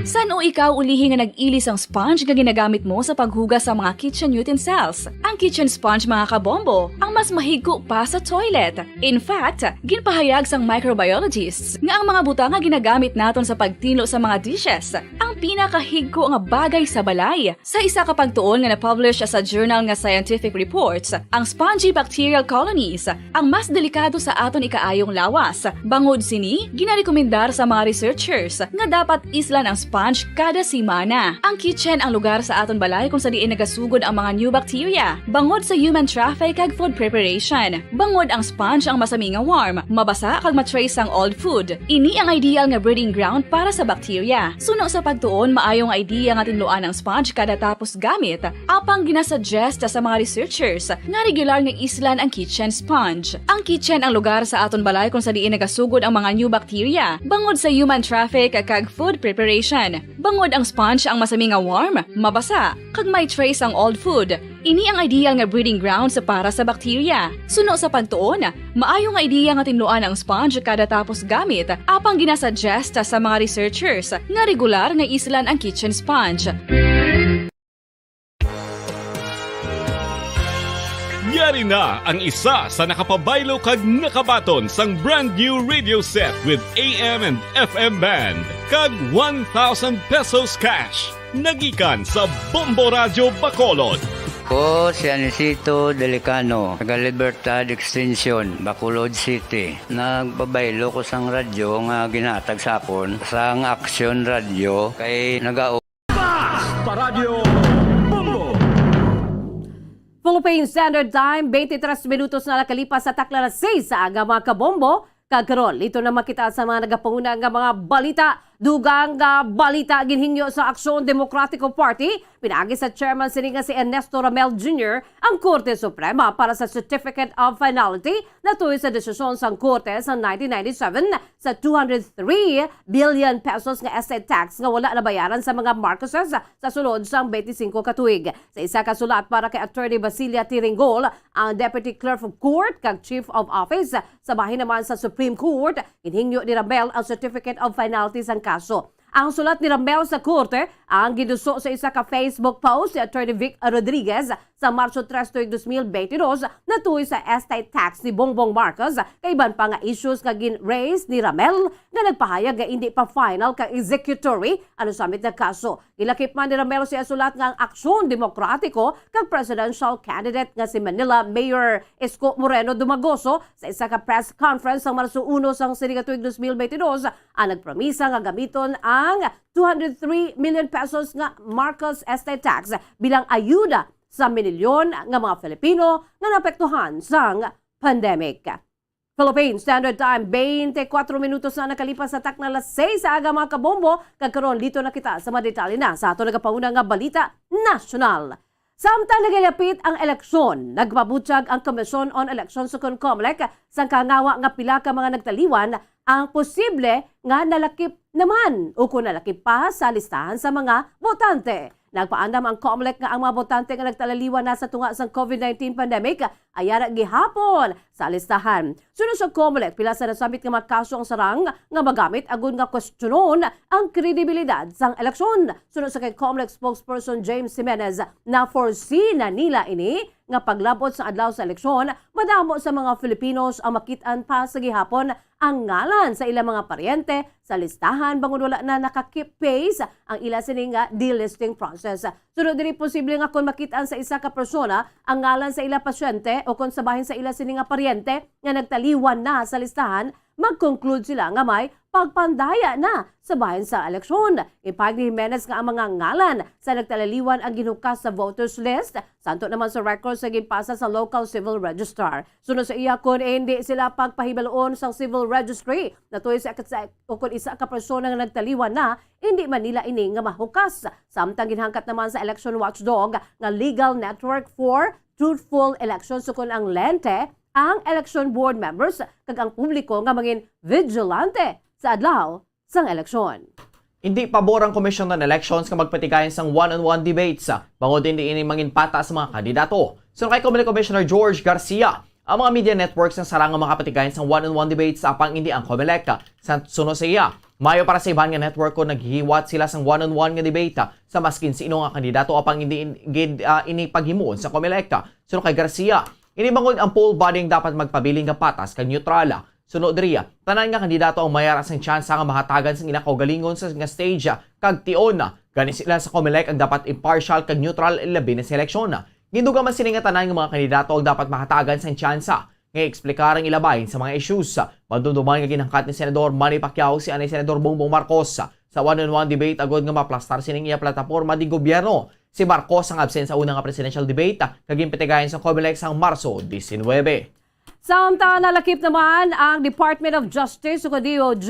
San-o ikaw ulihi nga nag-ili sang sponge nga ginagamit mo sa paghugas sa mga kitchen utensils? Ang kitchen sponge, mga kabombo, ang mas mahigko pa sa toilet. In fact, ginpahayag sang microbiologists nga ang mga butang nga ginagamit naton sa pagtinlo sa mga dishes ang pinakahigko nga bagay sa balay. Sa isa ka pagtuon nga na-publish sa journal nga Scientific Reports, ang spongy bacterial colonies ang mas delikado sa aton ikaayong lawas. Bangod sini, ginarekomendar sa mga researchers nga dapat islan ang sponge kada semana. Ang kitchen ang lugar sa aton balay kung sa diin nagasugod ang mga new bacteria, bangod sa human traffic kag food preparation. Bangod ang sponge ang masami nga warm, mabasa kag ma-trace sang old food. Ini ang ideal nga breeding ground para sa bacteria. Suno sa pagtuon, maayo nga idea nga tinluan ang sponge kada tapos gamit. Apang ginasuggest sa mga researchers nga regular nga islan ang kitchen sponge. Ang kitchen ang lugar sa aton balay kung sa diin nagasugod ang mga new bacteria, bangod sa human traffic kag food preparation. Bangod ang sponge ang masami nga warm, mabasa, kag may trace ang old food. Ini ang ideal nga breeding grounds para sa bacteria. Suno sa pagtuon, maayo nga idea nga tinluan ang sponge kada tapos gamit, apang ginasuggest sa mga researchers nga regular nga islan ang kitchen sponge. Yari na ang isa sa nakapabaylo kag nakabaton sang brand new radio set with A M and F M band kag one thousand pesos cash. Nagikan sa Bombo Radyo Bacolod. Ko si Anisito Delicano, taga Libertad Extension, Bacolod City. Nagpabaylo ko sang radyo nga ginhatag sa akon sang Action Radio kay naga- Basta Radyo Bombo. Philippine Standard Time, twenty-three minutos na nakalipas sa takna alas seis sa aga, mga kabombo. Kag karon, liton na makita sa mga nagapanguna nga mga balita. Dugang nga balita ginhingyo sa Aksyon Demokratiko Party, pinaagi sa chairman sini nga si Ernesto Ramel Junior, ang Korte Suprema para sa Certificate of Finality natuyo sa desisyon sang Korte sa nineteen ninety-seven sa two hundred three billion pesos nga estate tax nga wala nabayaran sa mga Marcoses sa sulod sang twenty-five ka tuig. Sa isa ka sulat para kay Attorney Basilia T. Ringol, ang Deputy Clerk of Court kag Chief of Office sa bahin naman sa Supreme Court, ginhingyo ni Ramel ang Certificate of Finality sang kaso. Ang sulat ni Ramel sa korte ang giduso sa isa ka Facebook post ni Attorney Vic Rodriguez sa Marso tres tuig dos mil benti dos natuy sa estate tax ni Bongbong Marcos kag iban pa nga issues nga gin-raise ni Ramel nga nagpahayag nga indi pa final kag executory ang nasambit nga kaso. Gilakip man ni Ramel sa iya sulat nga ang Aksyon Demokratiko kag presidential candidate nga si Manila Mayor Isko Moreno Dumagoso sa isa ka press conference sang Marso uno sang sini nga tuig dos mil benti dos ang nagpromisa nga gamiton ang two hundred three million pesos nga Marcos Estate Tax bilang ayuda sa minilyon nga mga Filipino nga naapektuhan sang pandemic. Philippine Standard Time, twenty-four minutos na nakalipas sa takna alas sais sa aga, mga kabombo, kag karon dito na kita sa mga detalye na sa ato nagapauna nga balita nasyonal. Samtang nagalapit ang eleksyon, nagpabutyag ang Commission on Elections ukon COMELEC sang kahangawa nga pila ka mga nagtaliwan ang posible nga nalakip naman ukon nalakip pa sa listahan sa mga botante. Nagpaandam ang COMELEC nga ang mga botante nga nagtalaliwan na sa tunga sang COVID nineteen pandemic ay ara gihapon sa listahan. Suno sa COMELEC, pila sa nasambit nga mga kaso ang sarang nga magamit agud nga kwestiyonon ang kredibilidad sang eleksyon. Suno sa kay COMELEC spokesperson James Jimenez, na-foresee na nila ini nga paglabot sa adlaw sa eleksyon, madamo sa mga Filipinos ang makit-an pa sa gihapon ang ngalan sa ilang mga paryente sa listahan bangod wala na naka-keep pace ang ila sini nga delisting process. Suno diri, posible nga kon makit-an sa isa ka persona ang ngalan sa ila pasyente o kon sa bahin sa ila sini nga paryente nga nagtaliwan na sa listahan, mag-conclude sila nga may pagpandaya na sa bahin sa eleksyon. Ipahayag ni Jimenez nga ang mga ngalan sa nagtalaliwan ang ginhukas sa voters list, santo naman sa records nga ginpasa sa local civil registrar. Suno sa iya, kon hindi sila pagpahibaluon sang civil registry natuy sa, sa o kon isa ka persona nga nagtaliwan na, hindi man nila ini nga mahukas. Samtang ginhangkat naman sa election watchdog nga Legal Network for Truthful Elections ukon ang lente, ang election board members kag ang publiko nga mangin vigilante sa adlaw sang eleksyon. Hindi pabor ang Commission on Elections nga magpatigayon sang one-on-one debates, ah, bangod hindi ini mangin pata sa mga kandidato. Suno kay COMELEC Commissioner George Garcia, ang mga media networks ang sarang nga makapatigayon sang one-on-one debates, apang hindi ang COMELEC. Sa suno sa iya, maayo para sa iban nga network kon naghihiwat sila sang one-on-one nga debate, ah, sa maskin sino nga kandidato, apang hindi in-, gid, ah, ini paghimuon sa COMELEC. Suno kay Garcia, ini bangod ang poll body ang dapat magpabilin nga patas kag neutral. Suno diri, tanan nga kandidato ang may ara sang tsansa nga mahatagan sang ila kaugalingon sa nga stage, ah, kag tion, ah, gani sila sa COMELEC ang dapat impartial kag neutral, labi na sa eleksyon. Gindugang man sini nga tanan nga mga kandidato ang dapat mahatagan sang tsansa nga i-eksplikar ang ila bahin sa mga issues. Madumduman nga ginhangkat ni Senador Manny Pacquiao si anay Senador Bongbong Marcos. Sa one-on-one debate agud nga maplastar sining iya plataporma di gobyerno, si Marcos ang absent sa una nga presidential debate nga ginpatigayon sa COMELEC sang Marso diecinuebe. Samtang nalakip naman ang Department of Justice ukon D O J,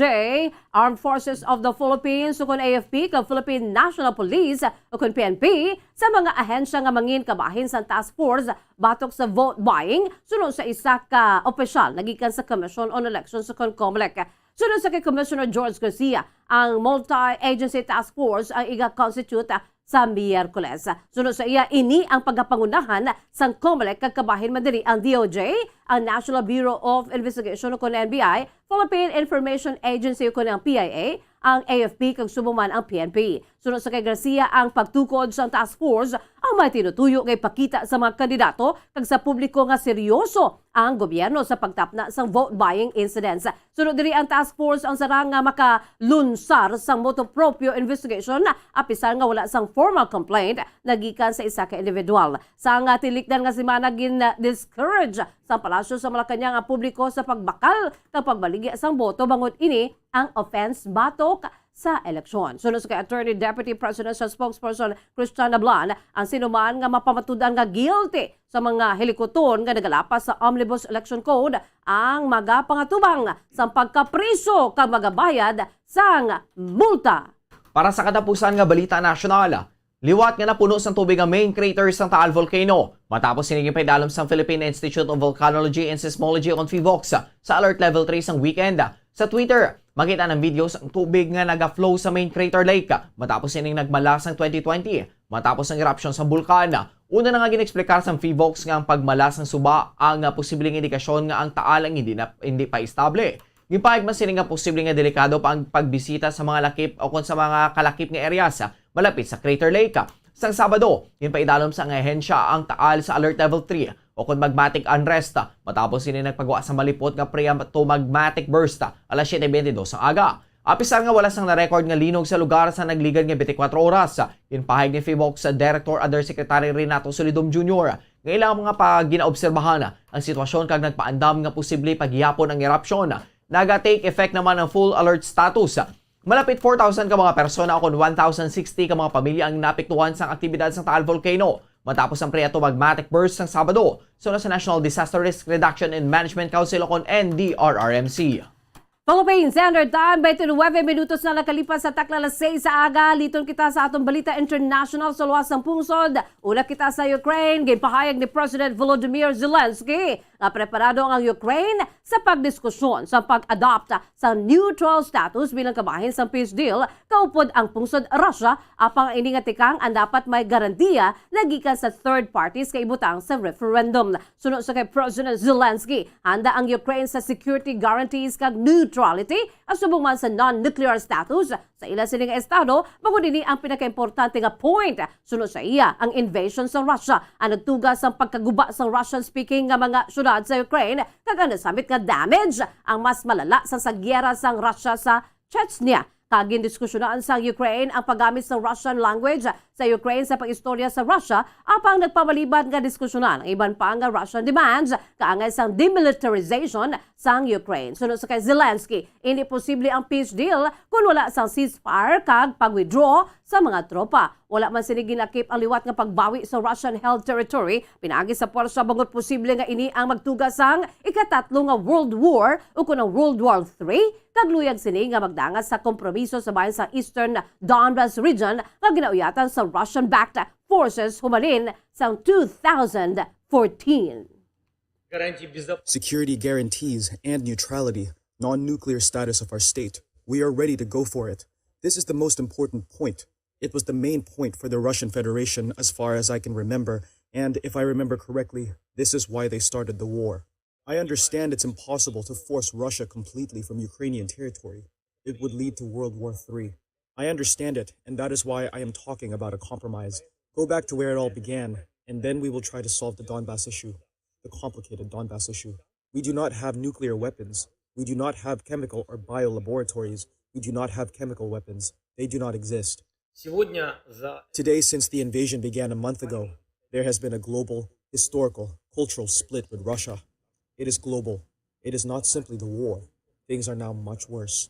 Armed Forces of the Philippines ukon A F P, kag Philippine National Police ukon P N P sa mga ahensya nga mangin kabahin sang task force batok sa vote buying, suno sa isa ka opisyal nagikan sa Commission on Elections ukon COMELEC. Suno sa kay Commissioner George Garcia, ang multi-agency task force ang iga-constitute sa Miyerkules. Suno sa iya, ini ang pagapangunahan sang COMELEC kag kabahin man diri ang D O J, ang National Bureau of Investigation ukon N B I, Philippine Information Agency ukon ang P I A, ang A F P kag subong man ang P N P. Suno sa kay Garcia, ang pagtukod sang task force ang may tinutuyo nga ipakita sa mga kandidato kag sa publiko nga seryoso ang gobyerno sa pagtapna sang vote buying incidents. Suno diri, ang task force ang sarang nga makalunsar sang motu proprio investigation, apisar nga wala sang formal complaint nagikan sa isa ka individual. Sa nga tilikdan nga semana, gin-discourage sa Palasyo sa Malacañang ang publiko sa pagbakal kag pagbaligya sang boto bangod ini ang offense batok sa eleksyon. Suno sa kay Attorney Deputy Presidential Spokesperson Christian Ablan, ang sinuman nga mapamatud-an nga guilty sa mga hilikuton nga nagalapas sa Omnibus Election Code ang magapangatubang sang pagkapriso kag magabayad sang multa. Para sa katapusan nga balita nasyonal, liwat nga napuno sang tubig ang main crater sang Taal Volcano matapos sini ginpaidalom sang Philippine Institute of Volcanology and Seismology ukon PHIVOLCS sa Alert Level three sang weekend. Sa Twitter, makita ang video sang tubig nga naga-flow sa main crater lake matapos sining nagmala sang twenty twenty matapos ang eruption sa bulkan. Una na nga gin-eksplikar sang PHIVOLCS nga ang pagmala sang suba ang, ah, posibleng indikasyon nga ang Taal ang hindi na, hindi pa estable. Ginpahayag man sini nga posible nga delikado pa ang pagbisita sa mga lakip o kon sa mga kalakip nga areas, ah, malapit sa Crater Lake. Sang Sabado, ginpaidalom sang ahensya ang taal sa Alert Level three o kon magmatic unrest, ah, matapos sini nagpagwa sa malipot nga preatomagmatic burst, ah, alas siyete bentidós sang aga. Apisar nga wala sang na-record nga linog sa lugar sa nagligad nga twenty-four oras, ah, ginpahayag ni PHIVOLCS Director Undersecretary Renato Solidom Junior nga ilang mga pa ginaobserbahan ang sitwasyon kag nagpaandam nga posible pa gihapon ang erupsyon. Naga-take effect naman ang full alert status. Malapit four thousand ka mga persona o kon one thousand sixty ka mga pamilya ang naapektuhan sang aktibidad sang Taal Volcano matapos ang preatomagmatic burst sang Sabado, suno sa National Disaster Risk Reduction and Management Council o kon N D R R M C. Philippine Standard Time, twenty-nine minutos na nakalipas sa takna alas sais sa aga. Liton kita sa atong balita international sa luwas sang pungsod. Una kita sa Ukraine, ginpahayag ni President Volodymyr Zelensky nga preparado ang Ukraine sa pagdiskusyon sa pag-adopt sa neutral status bilang kabahin sang peace deal kaupod ang pungsod Russia, apang ini nga tikang ang dapat may garantiya na gikan sa third parties nga ibutang sa referendum. Suno sa kay President Zelensky, handa ang Ukraine sa security guarantees kag neutrality, subong man sa non-nuclear status sa ila sini nga estado, bangod ini ang pinakaimportante nga point. Suno sa iya, ang invasion sa Russia ang nagtuga sang pagkaguba sang Russian-speaking nga mga syudad sa Ukraine, kag ang nasambit nga damage ang mas malala sang sa giyera sang Russia sa Chechnya. Kag gindiskusyonan sang Ukraine ang paggamit sa Russian language sa Ukraine sa pag-istorya sa Russia, apang nagpamaliban nga diskusyonan ang iban pa nga Russian demands kaangay sang demilitarization sang Ukraine. Suno sa kay Zelensky, hindi posible ang peace deal kon wala sang ceasefire kag pag-withdraw sa mga tropa. Wala man sini ginakip ang liwat nga pagbawi sa Russian-held territory pinaagi sa pwersa, bangod posible nga ini ang magtuga sang ikatatlo nga World War o kon ang World War Three, kag luyag sini nga magdangat sa kompromiso sa bahin sa Eastern Donbas region nga ginauyatan sa Russian-backed forces humalin sang two thousand fourteen. Security guarantees and neutrality, non-nuclear status of our state. We are ready to go for it. This is the most important point. It was the main point for the Russian Federation as far as I can remember, and if I remember correctly, this is why they started the war. I understand it's impossible to force Russia completely from Ukrainian territory. It would lead to World War Three. I understand it, and that is why I am talking about a compromise. Go back to where it all began, and then we will try to solve the Donbass issue, the complicated Donbass issue. We do not have nuclear weapons. We do not have chemical or bio laboratories. We do not have chemical weapons. They do not exist. Today, since the invasion began a month ago, there has been a global, historical, cultural split with Russia. It is global. It is not simply the war. Things are now much worse.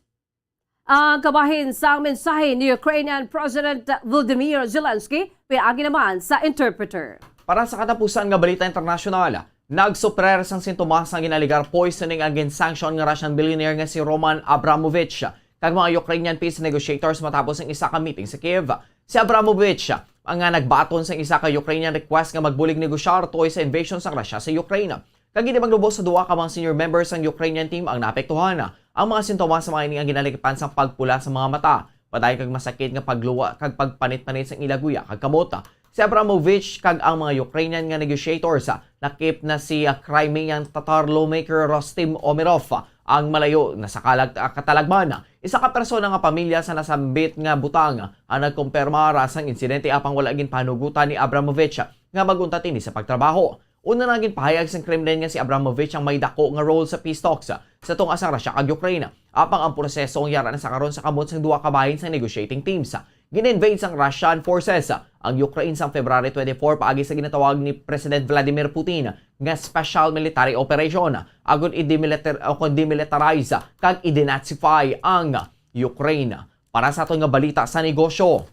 Ang kabahin sang mensahe ni Ukrainian President Volodymyr Zelensky pinaagi naman sa interpreter. Para sa katapusan nga balita internasyonal, nagsuprer sang sintomas nga ginalegar poisoning ang gin-sanction nga Russian billionaire nga si Roman Abramovich kag mga Ukrainian peace negotiators matapos ang isa ka meeting sa Kiev. Si Abramovich ang nga nagbaton sang isa ka Ukrainian request nga magbulig negosyar tuoy sa invasion sang Russia sa Ukraine. Kag hindi maglubo sa duha ka mga senior members sang Ukrainian team ang naapektuhan. Ang mga sintomas sa mga ini ang ginalikipan sang pagpula sa mga mata, padayon kag masakit nga pagluwa kag pagpanit-panit sang ila guya kag kamot. Si Abramovich kag ang mga Ukrainian nga negotiators, lakip na si, ah, Crimean Tatar lawmaker Rustem Umerov, ang malayo na sa kalag-, ah, katalagman. Isa ka persona nga pamilya sa nasambit nga butang ang nagkumpirmar sang insidente, apang wala ginpahanugotan ni Abramovich nga mag-untat ini sa pagtrabaho. Una na ginpahayag sang Kremlin nga si Abramovich ang may dako nga role sa peace talks sa tunga sang Russia kag Ukraine. Apang ang proseso ang yara na sa karon sa kamot sang duha ka bahin sang negotiating teams. Gin-invade sang Russian forces ang Ukraine sang February twenty-four paagi sa ginatawag ni President Vladimir Putin nga special military operation, agud i-demilitar-, o kon demilitarize kag i-denazify ang Ukraine. Para sa aton nga balita sa negosyo,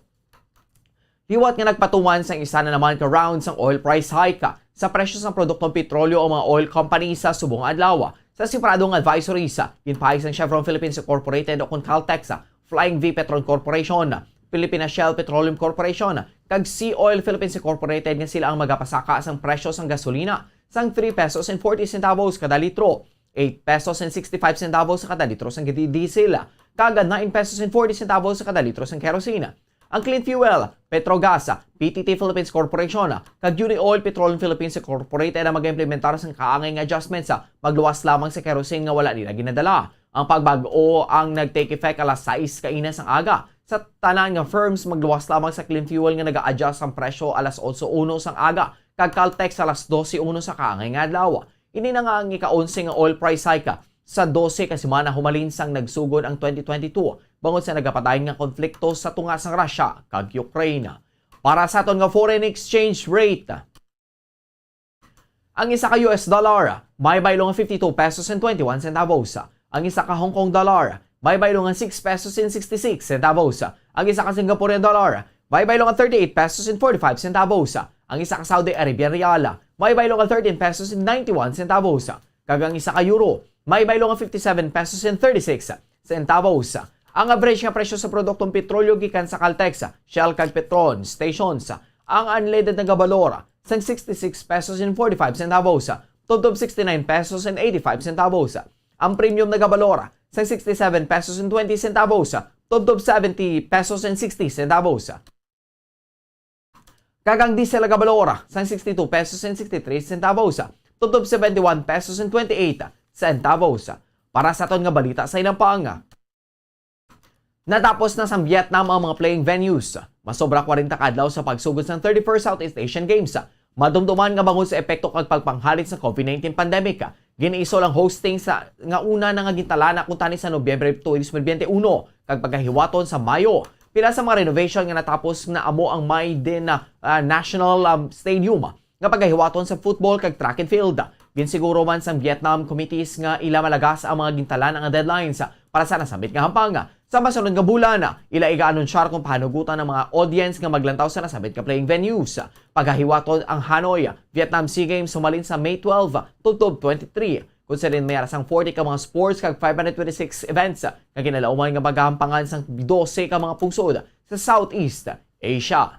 liwat nga nagpatuman sang isa na naman ka round sang oil price hike sa presyo sang produktong petrolyo ang mga oil companies sa subong nga adlaw. Sa separado nga advisories, ginpahayag sang Chevron Philippines Incorporated o kon Caltex, Flying V Petron Corporation, Philippine Shell Petroleum Corporation, kag Sea Oil Philippines Incorporated nga sila ang magapasaka sang presyo sang gasolina sang three pesos and forty centavos kada litro, eight pesos and sixty-five centavos sa kada litro sang di-, diesel, kag nine pesos and forty centavos sa kada litro sang kerosene. Ang Clean Fuel, Petrogas, P T T Philippines Corporation, kag Uni Oil Petroleum Philippines Incorporated ang mag-implementar sang kaangay nga adjustments, magluwas lamang sa kerosene nga wala nila ginadala. Ang pagbag-o ang nag-take effect alas sais kaina sang aga. Sa tanan nga firms, magluwas lamang sa Clean Fuel nga nag-a-adjust ang presyo alas otso uno sang aga, kag Caltex alas dose uno sa kaangay nga adlaw. Ini na nga ang ika-onse nga oil price hike sa dose ka semana humalin sang nagsugod ang twenty twenty-two bangod sa nagapadayon nga konflikto sa tunga sang Russia kag Ukraine. Para sa aton nga foreign exchange rate, ang isa ka U S dollar may baylo nga fifty-two pesos and twenty-one centavos. Ang isa ka Hong Kong dollar may baylo nga six pesos and sixty-six centavos. Ang isa ka Singaporean dollar may baylo nga thirty-eight pesos and forty-five centavos. Ang isa ka Saudi Arabian riyal may baylo nga thirteen pesos and ninety-one centavos. Kag ang isa ka euro may baylo nga fifty-seven pesos and thirty-six centavos. Ang average nga presyo sa produktong petrolyo gikan sa Caltex, Shell kag Petron stations, ang unleaded nagabalor sang sixty-six pesos and forty-five centavos, tubtob sixty-nine pesos and eighty-five centavos. Ang premium nagabalor sang sixty-seven pesos and twenty centavos, tubtob seventy pesos and sixty centavos. Kag ang diesel nagabalor sang sixty-two pesos and sixty-three centavos, tubtob seventy-one pesos and twenty-eight centavos. Para sa aton nga balita sa Inampang, natapos na sang Vietnam ang mga playing venues. Masobra kwarenta ka adlaw sa pagsugod sang thirty-first Southeast Asian Games. Madumduman nga bangod sa epekto kag pagpanghalit sa COVID nineteen pandemic, ginaisol ang hosting sa nga una na nga gintalana kuntani sa Nobyembre tuig dos mil bente uno kag pagahiwaton sa Mayo. Pila sa mga renovation nga natapos na amo ang may din, ah, National, um, Stadium nga pagahiwaton sa football kag track and field. Ginsiguro man sang Vietnam committees nga ila malagas ang mga gintalana nga deadlines para sa nasambit nga hampang. Sa masunod nga bulan, ila iga-anunsyar kung pahanugutan ang mga audience nga maglantaw sa nasambit nga playing venues. Pagahiwaton ang Hanoi Vietnam Sea Games humalin sa May twelve tubtob twenty-three, kung sa din may aras ang forty ka mga sports kag five hundred twenty-six events nga ginalauman nga magahampangan sang dose ka mga pungsod sa Southeast Asia.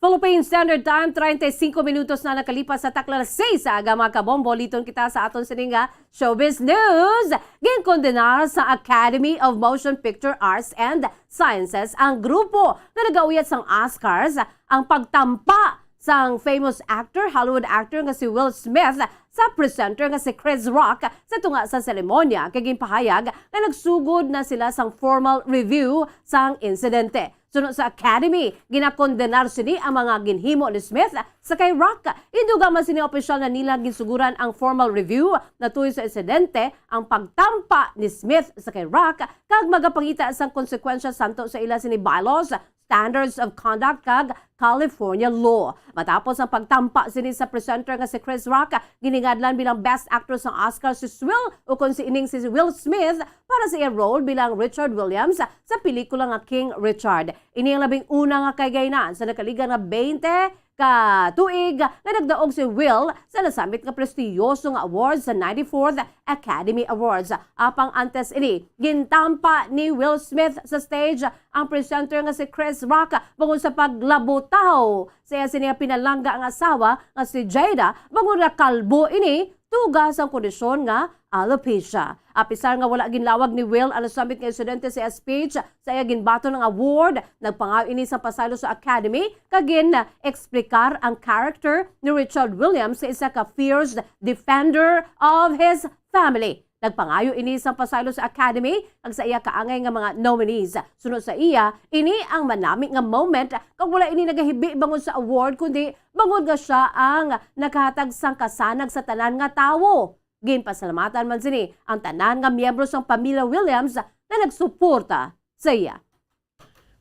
Philippine Standard Time, treinta y cinco minutos na nakalipas sa takla alas seis sa aga, mga kabombo. Liton kita sa aton sini nga showbiz news. Ginkondenar sa Academy of Motion Picture Arts and Sciences ang grupo nga nagauyat sang Oscars ang pagtampa sang famous actor, Hollywood actor nga si Will Smith sa presenter nga si Chris Rock sa tunga sa seremonya, kay ginpahayag nga nagsugod na sila sang formal review sang insidente. Suno sa Academy, ginakondenar sini ang mga ginhimo ni Smith sa kay Rock. Indugang man sini, opisyal na nila ginsuguran ang formal review natuyo sa insidente, ang pagtampa ni Smith sa kay Rock, kag magapangita sang konsekwensya santo sa ila sini bylaws, standards of conduct, kag California law. Matapos ang pagtampa sini sa presenter nga si Chris Rock, giningadlan bilang Best Actor sang Oscar si Will, ukon si ining si Will Smith, para sa iya role bilang Richard Williams sa pelikula nga King Richard. Ini ang labing una nga kahigayonan sa nakaligad nga twenty ka tuig nga nagdaog si Will sa nasambit nga prestiyoso nga award sa ninety-fourth Academy Awards. Apang antes ini, gintampa ni Will Smith sa stage ang presenter nga si Chris Rock bangod sa paglabutaw sa iya sini nga pinalangga nga asawa nga si Jada, bangod nga kalbo ini tuga sang kondisyon nga alopecia. Apisar nga wala ginlawag ni Will ang nasambit nga insidente sa iya speech, sa iya ginbaton ang award, nagpangayo ini sang pasaylo sa Academy kag gin-eksplikar ang character ni Richard Williams sa isa ka fierce defender of his family. Nagpangayo ini sang pasaylo sa Academy kag sa iya kaangay nga mga nominees. Suno sa iya, ini ang manami nga moment kag wala ini nagahibi bangod sa award, kundi bangod nga sia ang nakahatag sang kasanag sa tanan nga tawo. Ginpasalamatan man sini ang tanan nga miyembro sang pamilya Williams nga nagsuporta sa iya.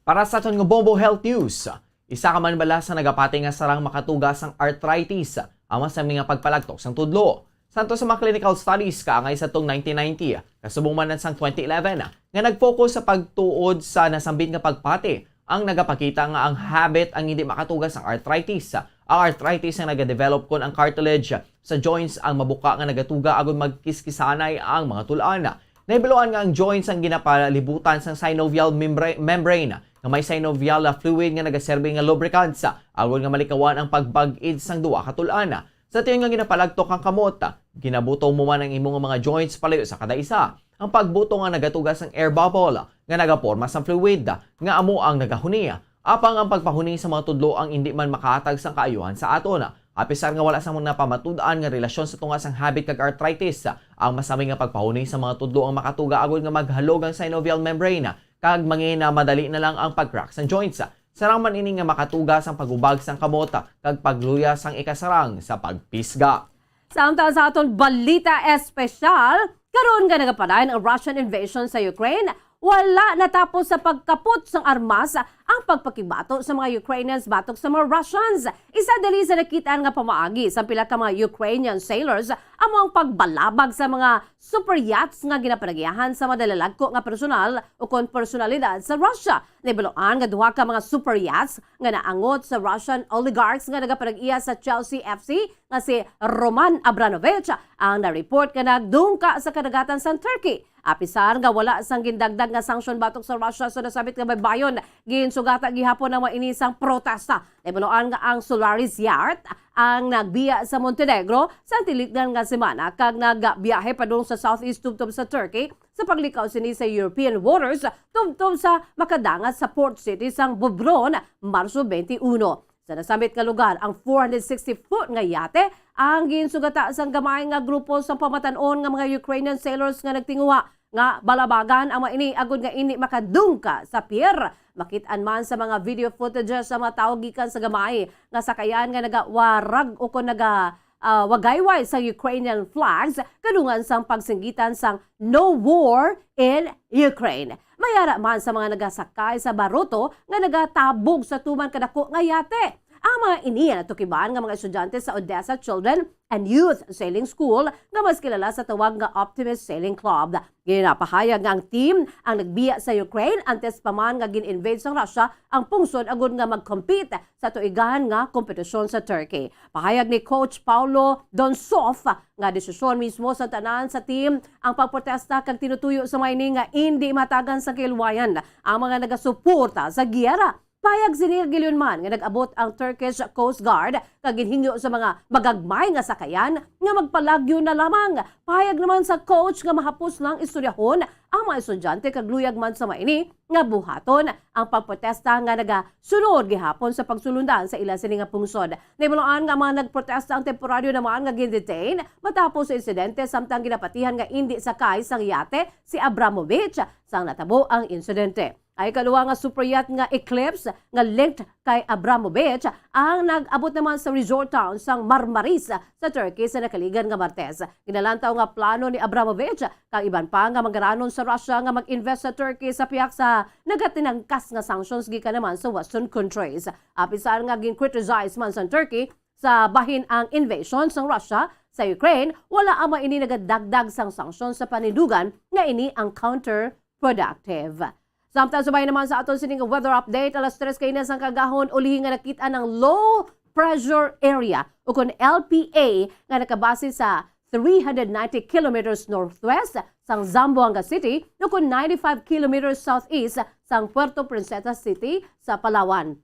Para sa aton nga Bombo Health News, isa ka man bala sa nagapati nga sarang makatuga sang arthritis ang masami nga pagpalagtok sang tudlo. Santo sa mga clinical studies kaangay sa tong nineteen ninety, kasubong man sang twenty eleven, nga nag-focus sa pagtuod sa nasambit nga pagpati ang nagapakita nga ang habit ang hindi makatuga sang arthritis. Ang arthritis ang nagadevelop kon ang cartilage sa joints ang mabuka nga nagatuga agud magkiskisanay ang mga tul-an. Nahibaluan nga ang joints ang ginapalibutan sang synovial membra-, membrane nga may synovial fluid nga nagaserbi nga lubricants agud nga malikawan ang pagbag-id sang duha ka tul-an. Sa tion nga ginapalagtok ang kamot, ginabutong mo man ang imo nga mga joints palayo sa kada isa. Ang pagbutong ang nagatuga sang air bubble nga nagaporma sang fluid nga amo ang nagahuni. Apang ang pagpahuni sa mga tudlo ang indi man makahatag sang kaayuhan sa aton. Apisar nga wala sang mga pamatud-an nga relasyon sa tunga sang habit kag arthritis, ang masami nga pagpahunay sa mga tudlo ang makatuga agod nga maghalog ang synovial membrane kag mangin na madali na lang ang pag-crack sang joints. Sarang man ini nga makatuga sang pagubag sang kamot kag pagluya sang ikasarang sa pagpisga. Samtang sa aton balita espesyal, karon nga nagapadayon ang Russian invasion sa Ukraine, wala natapos sa pagkapot sang armas ang pagpakibato sa mga Ukrainians batok sa mga Russians. Isa dali sa nakit-an nga pamaagi sa pila ka mga Ukrainian sailors amo ang pagbalabag sa mga super yachts nga ginapanagiahan sa mga dalalagko nga personal o kon personalidad sa Russia. Nahibaluan nga duha ka mga super yachts nga naangot sa Russian oligarchs nga nagapanagiya sa Chelsea F C nga si Roman Abramovich ang na-report nga nagdungka sa kadagatan sang Turkey. Apisar nga wala sang gindagdag nga sanction batok sa Russia sa nasabit nga baybayon, ginsugata gihapon ang mga ini sang protesta. Nahibaluan nga ang Solaris yacht ang nagbiya sa Montenegro sa tilignan nga semana kag nagbiyahe padulong sa southeast tubtob sa Turkey sa paglikaw sini sa European waters tubtob sa makadangat sa port city sang Bobron, Marso twenty-one. Sa nasambit nga lugar, ang four hundred sixty foot nga yate ang ginsugata sang gamay nga grupo sang pamatan-on nga mga Ukrainian sailors nga nagtinguha nga balabagan ang mga ini agod nga indi makadungka sa pier. Makit-an man sa mga video footages sa mga tawo gikan sa gamay nga sakayan nga nagawarag o kon naga, ah, wagayway sa Ukrainian flags kadungan sang pagsinggitan sang "No War in Ukraine." May ara man sa mga nagasakay sa baruto nga nagatabog sa tuman kadako nga yate. Ang mga ini ang natukiban nga mga estudyante sa Odessa Children and Youth Sailing School nga mas kilala sa tawag nga Optimist Sailing Club. Ginapahayag nga ang team ang nagbiya sa Ukraine antes pa man nga gin-invade sang Russia ang pungsod agud nga mag-compete sa tuigan nga kompetisyon sa Turkey. Pahayag ni Coach Paulo Donsov nga desisyon mismo sa tanan sa team ang pagprotesta kag tinutuyo sa mga ini nga indi matagan sa kahilwayan ang mga nagasuporta sa giyera. Pahayag sini nga gilyonman nga nag-abot ang Turkish Coast Guard kag ginhingyo sa mga magagmay nga sakayan nga magpalagyo na lamang. Pahayag naman sa coach nga mahapos lang istoryahon ang mga estudyante kag luyag man sa mga ini nga buhaton ang pagprotesta nga nagasunod gihapon sa pagsulundan sa ila sini nga pungsod. Nahibaluan nga ang mga nagprotesta ang temporaryo naman nga gin-detain matapos sa insidente samtang ginapatihan nga indi sakay sang yate si Abramovich sang natabo ang insidente. Ang ikaduha nga super yacht nga Eclipse nga linked kay Abramovich ang nag-abot naman sa resort town sang Marmaris sa Turkey sa nakaligad nga Martes. Ginalantaw nga plano ni Abramovich kag iban pa nga manggaranon sa Russia nga mag-invest sa Turkey sa pihak sa nagatinangkas nga sanctions gikan naman sa Western countries. Apisar nga gin-criticize man sang Turkey sa bahin ang invasion sang Russia sa Ukraine, wala ang mga ini nagadagdag sang sanctions sa panindugan nga ini ang counterproductive. Samtang subay naman sa aton sining weather update, alas tres kaina sang kaagahon, ulihi nga nakit-an ang low pressure area, o kon L P A, nga nakabase sa three hundred ninety kilometers northwest sang Zamboanga City, o kon ninety-five kilometers southeast sang Puerto Princesa City sa Palawan.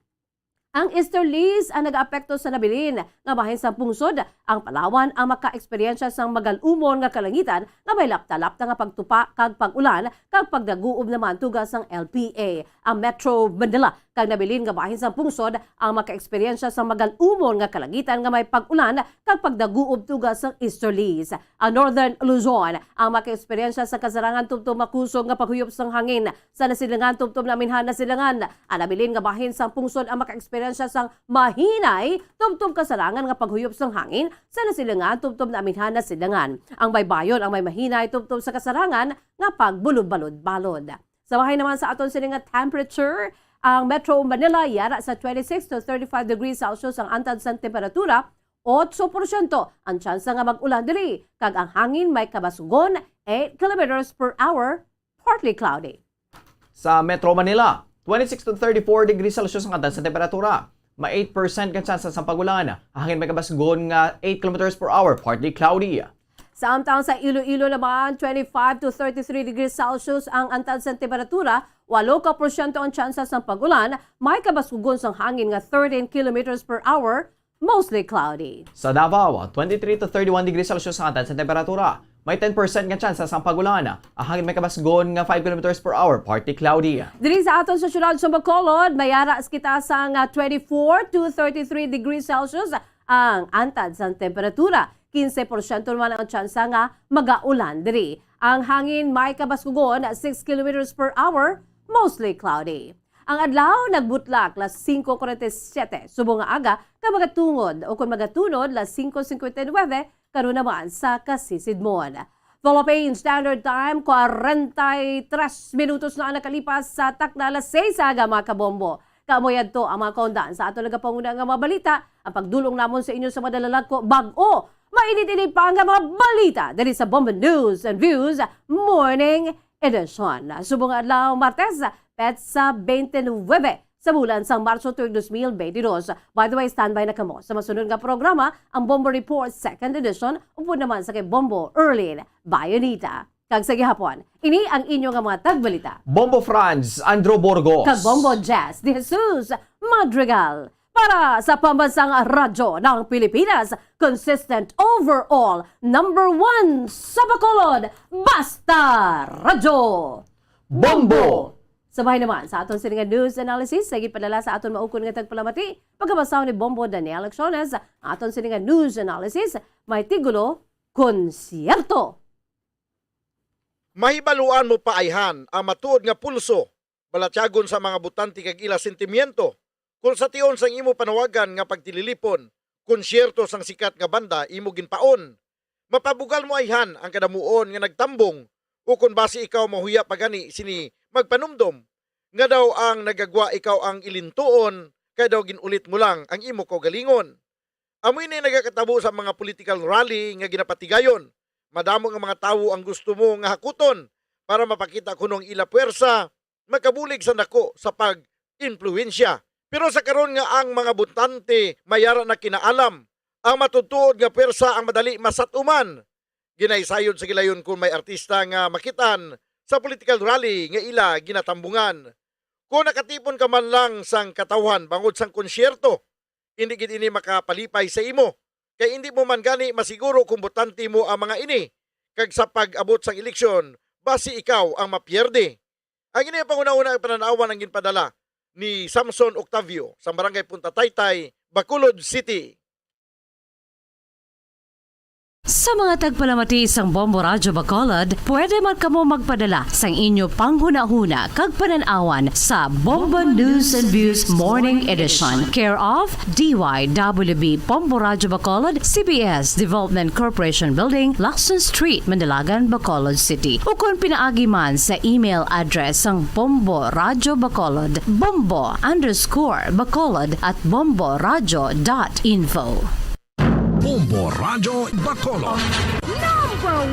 Ang easterlies ang nagaapekto sa nabilin nga bahin sang pungsod. Ang Palawan ang makaeksperyensya sang magal-umon nga kalangitan nga may lapta-lapta nga pagtupa kag pag-ulan kag pagdaguob naman tuga sang L P A. Ang Metro Manila kag nabilin nga bahin sang pungsod ang makaeksperyensya sang magal-umon nga kalangitan nga may pag-ulan kag pagdaguob tuga sang easterlies. Ang Northern Luzon ang makaeksperyensya sang kasarangan tubtob makusog nga paghuyop sang hangin. Sa nasilingan tubtob naminhan nasilingan. Ang nabilin nga bahin sang pungsod ang makaeksperyensya sang mahinay tubtob kasarangan nga paghuyop sang hangin sa nasilingan tubtob naminhan nasilingan. Ang baybayon ang may mahinay tubtob sa kasarangan nga pagbulobalod-balod. Sa bahin naman sa aton sini nga temperature, ang Metro Manila yara sa twenty-six to thirty-five degrees Celsius ang antad sang temperatura, otso porsyento ang tsansa nga mag-ulan diri, kag ang hangin may kabasgon, eight kilometers per hour, partly cloudy. Sa Metro Manila, twenty-six to thirty-four degrees Celsius ang antad sa temperatura. May eight percent nga tsansa sang pag-ulan. Ang hangin may kabasgon nga eight kilometers per hour, partly cloudy. Samtang sa Iloilo naman, twenty-five to thirty-three degrees Celsius ang antad sang temperatura, walo ka porsyento ang tsansa sang pag-ulan, may kabasgogon sang hangin nga thirteen kilometers per hour, mostly cloudy. Sa Davao, twenty-three to thirty-one degrees Celsius ang antad sang temperatura. May ten percent nga tsansa sang pag-ulan. Ang hangin may kabasgon nga five kilometers per hour, partly cloudy. Diri sa aton sa siyudad sa Bacolod, may ara kita sang twenty-four to thirty-three degrees Celsius ang antad sang temperatura. Quince porsyento naman ang tsansa nga magaulan diri. Ang hangin may kabaskugon, six kilometers per hour, mostly cloudy. Ang adlaw nagbutlak las singko kuwarenta y siyete subong nga aga, kag magatungod o kon magatunod las singko singkwenta y nuwebe karon naman sa kasisidmon. Philippine Standard Time, kwarenta y tres minutos na ang nakalipas sa takna alas seis sa aga, mga kabombo. Kamo yadto ang mga kaundan sa aton nagapanguna nga mga balita. Ang pagdulong namon sa inyo sa madalalagko, bag-o, mainit-init pa nga mga balita diri sa Bombo News and Views Morning Edition. Subong nga adlaw, Martes, petsa twenty-nine sa bulan sang Marso tuig dos mil bente dos. By the way, standby na kamo sa masunod nga programa, ang Bombo Report Second Edition, upod naman sa kay Bombo Erlin Bayonita. Kag sa gihapon, ini ang inyo nga mga tagbalita. Bombo Franz Andrew Burgos. Kag Bombo Jazz de Jesus Madrigal. Para sa Pambansang Radyo ng Pilipinas, consistent overall, number one sa Bacolod, Basta Radyo. Bombo! Sabay naman sa aton sini nga news analysis, sa ginpadala sa aton maukon nga tagpalamati, pagkabasa ni Bombo Daniel Acciones, aton sini nga news analysis, may titulo, Konsyerto. Mahibaluan mo pa ayhan ang matuod nga pulso, balatyagon sa mga botante kag ila sentimiento. Kung sa tion sang imo panawagan nga pagtililipon, konsyerto sang sikat nga banda imo ginpaon, mapabugal mo ayhan ang kadamuon nga nagtambong, o kon basi ikaw mahuya pa gani sini magpanumdom nga daw ang nagagwa ikaw ang ilintuon, kay daw gin-ulit mo lang ang imo kaugalingon. Amo ini nagakatabo sa mga political rally nga ginapatigayon. Madamo nga mga tawo ang gusto mo nga hakuton para mapakita kuno ang ila puwersa, makabulig sa dako sa pag-impluwensya. Pero sa karon nga ang mga botante may ara na kinaalam, ang matutuod nga puwersa ang madali masat-uman. Ginaisayod sa gilayon kon may artista nga makit-an sa political rally nga ila ginatambungan. Kon nakatipon ka man lang sang katawhan bangod sang konsyerto, indi gid ini makapalipay sa imo, kay indi mo man gani masiguro kung botante mo ang mga ini, kag sa pag-abot sang eleksyon, basi ikaw ang mapierde. Ang ini ang panghunahuna nga panan-awan ang ginpadala ni Samson Octavio sa Barangay Punta Taytay, Bacolod City. Sa mga tagpalamati sang Bombo Radyo Bacolod, pwede man kamo magpadala sang inyo panghunahuna kag panan-awan sa Bombo News and Views Morning Edition, care of D Y W B Bombo Radyo Bacolod, C B S Development Corporation Building, Lacson Street, Mandalagan, Bacolod City, ukon pinaagi man sa email address sang Bombo Radyo Bacolod, bombo underscore bacolod at bomboradyo dot info. Bombo Radyo Bacolod. Number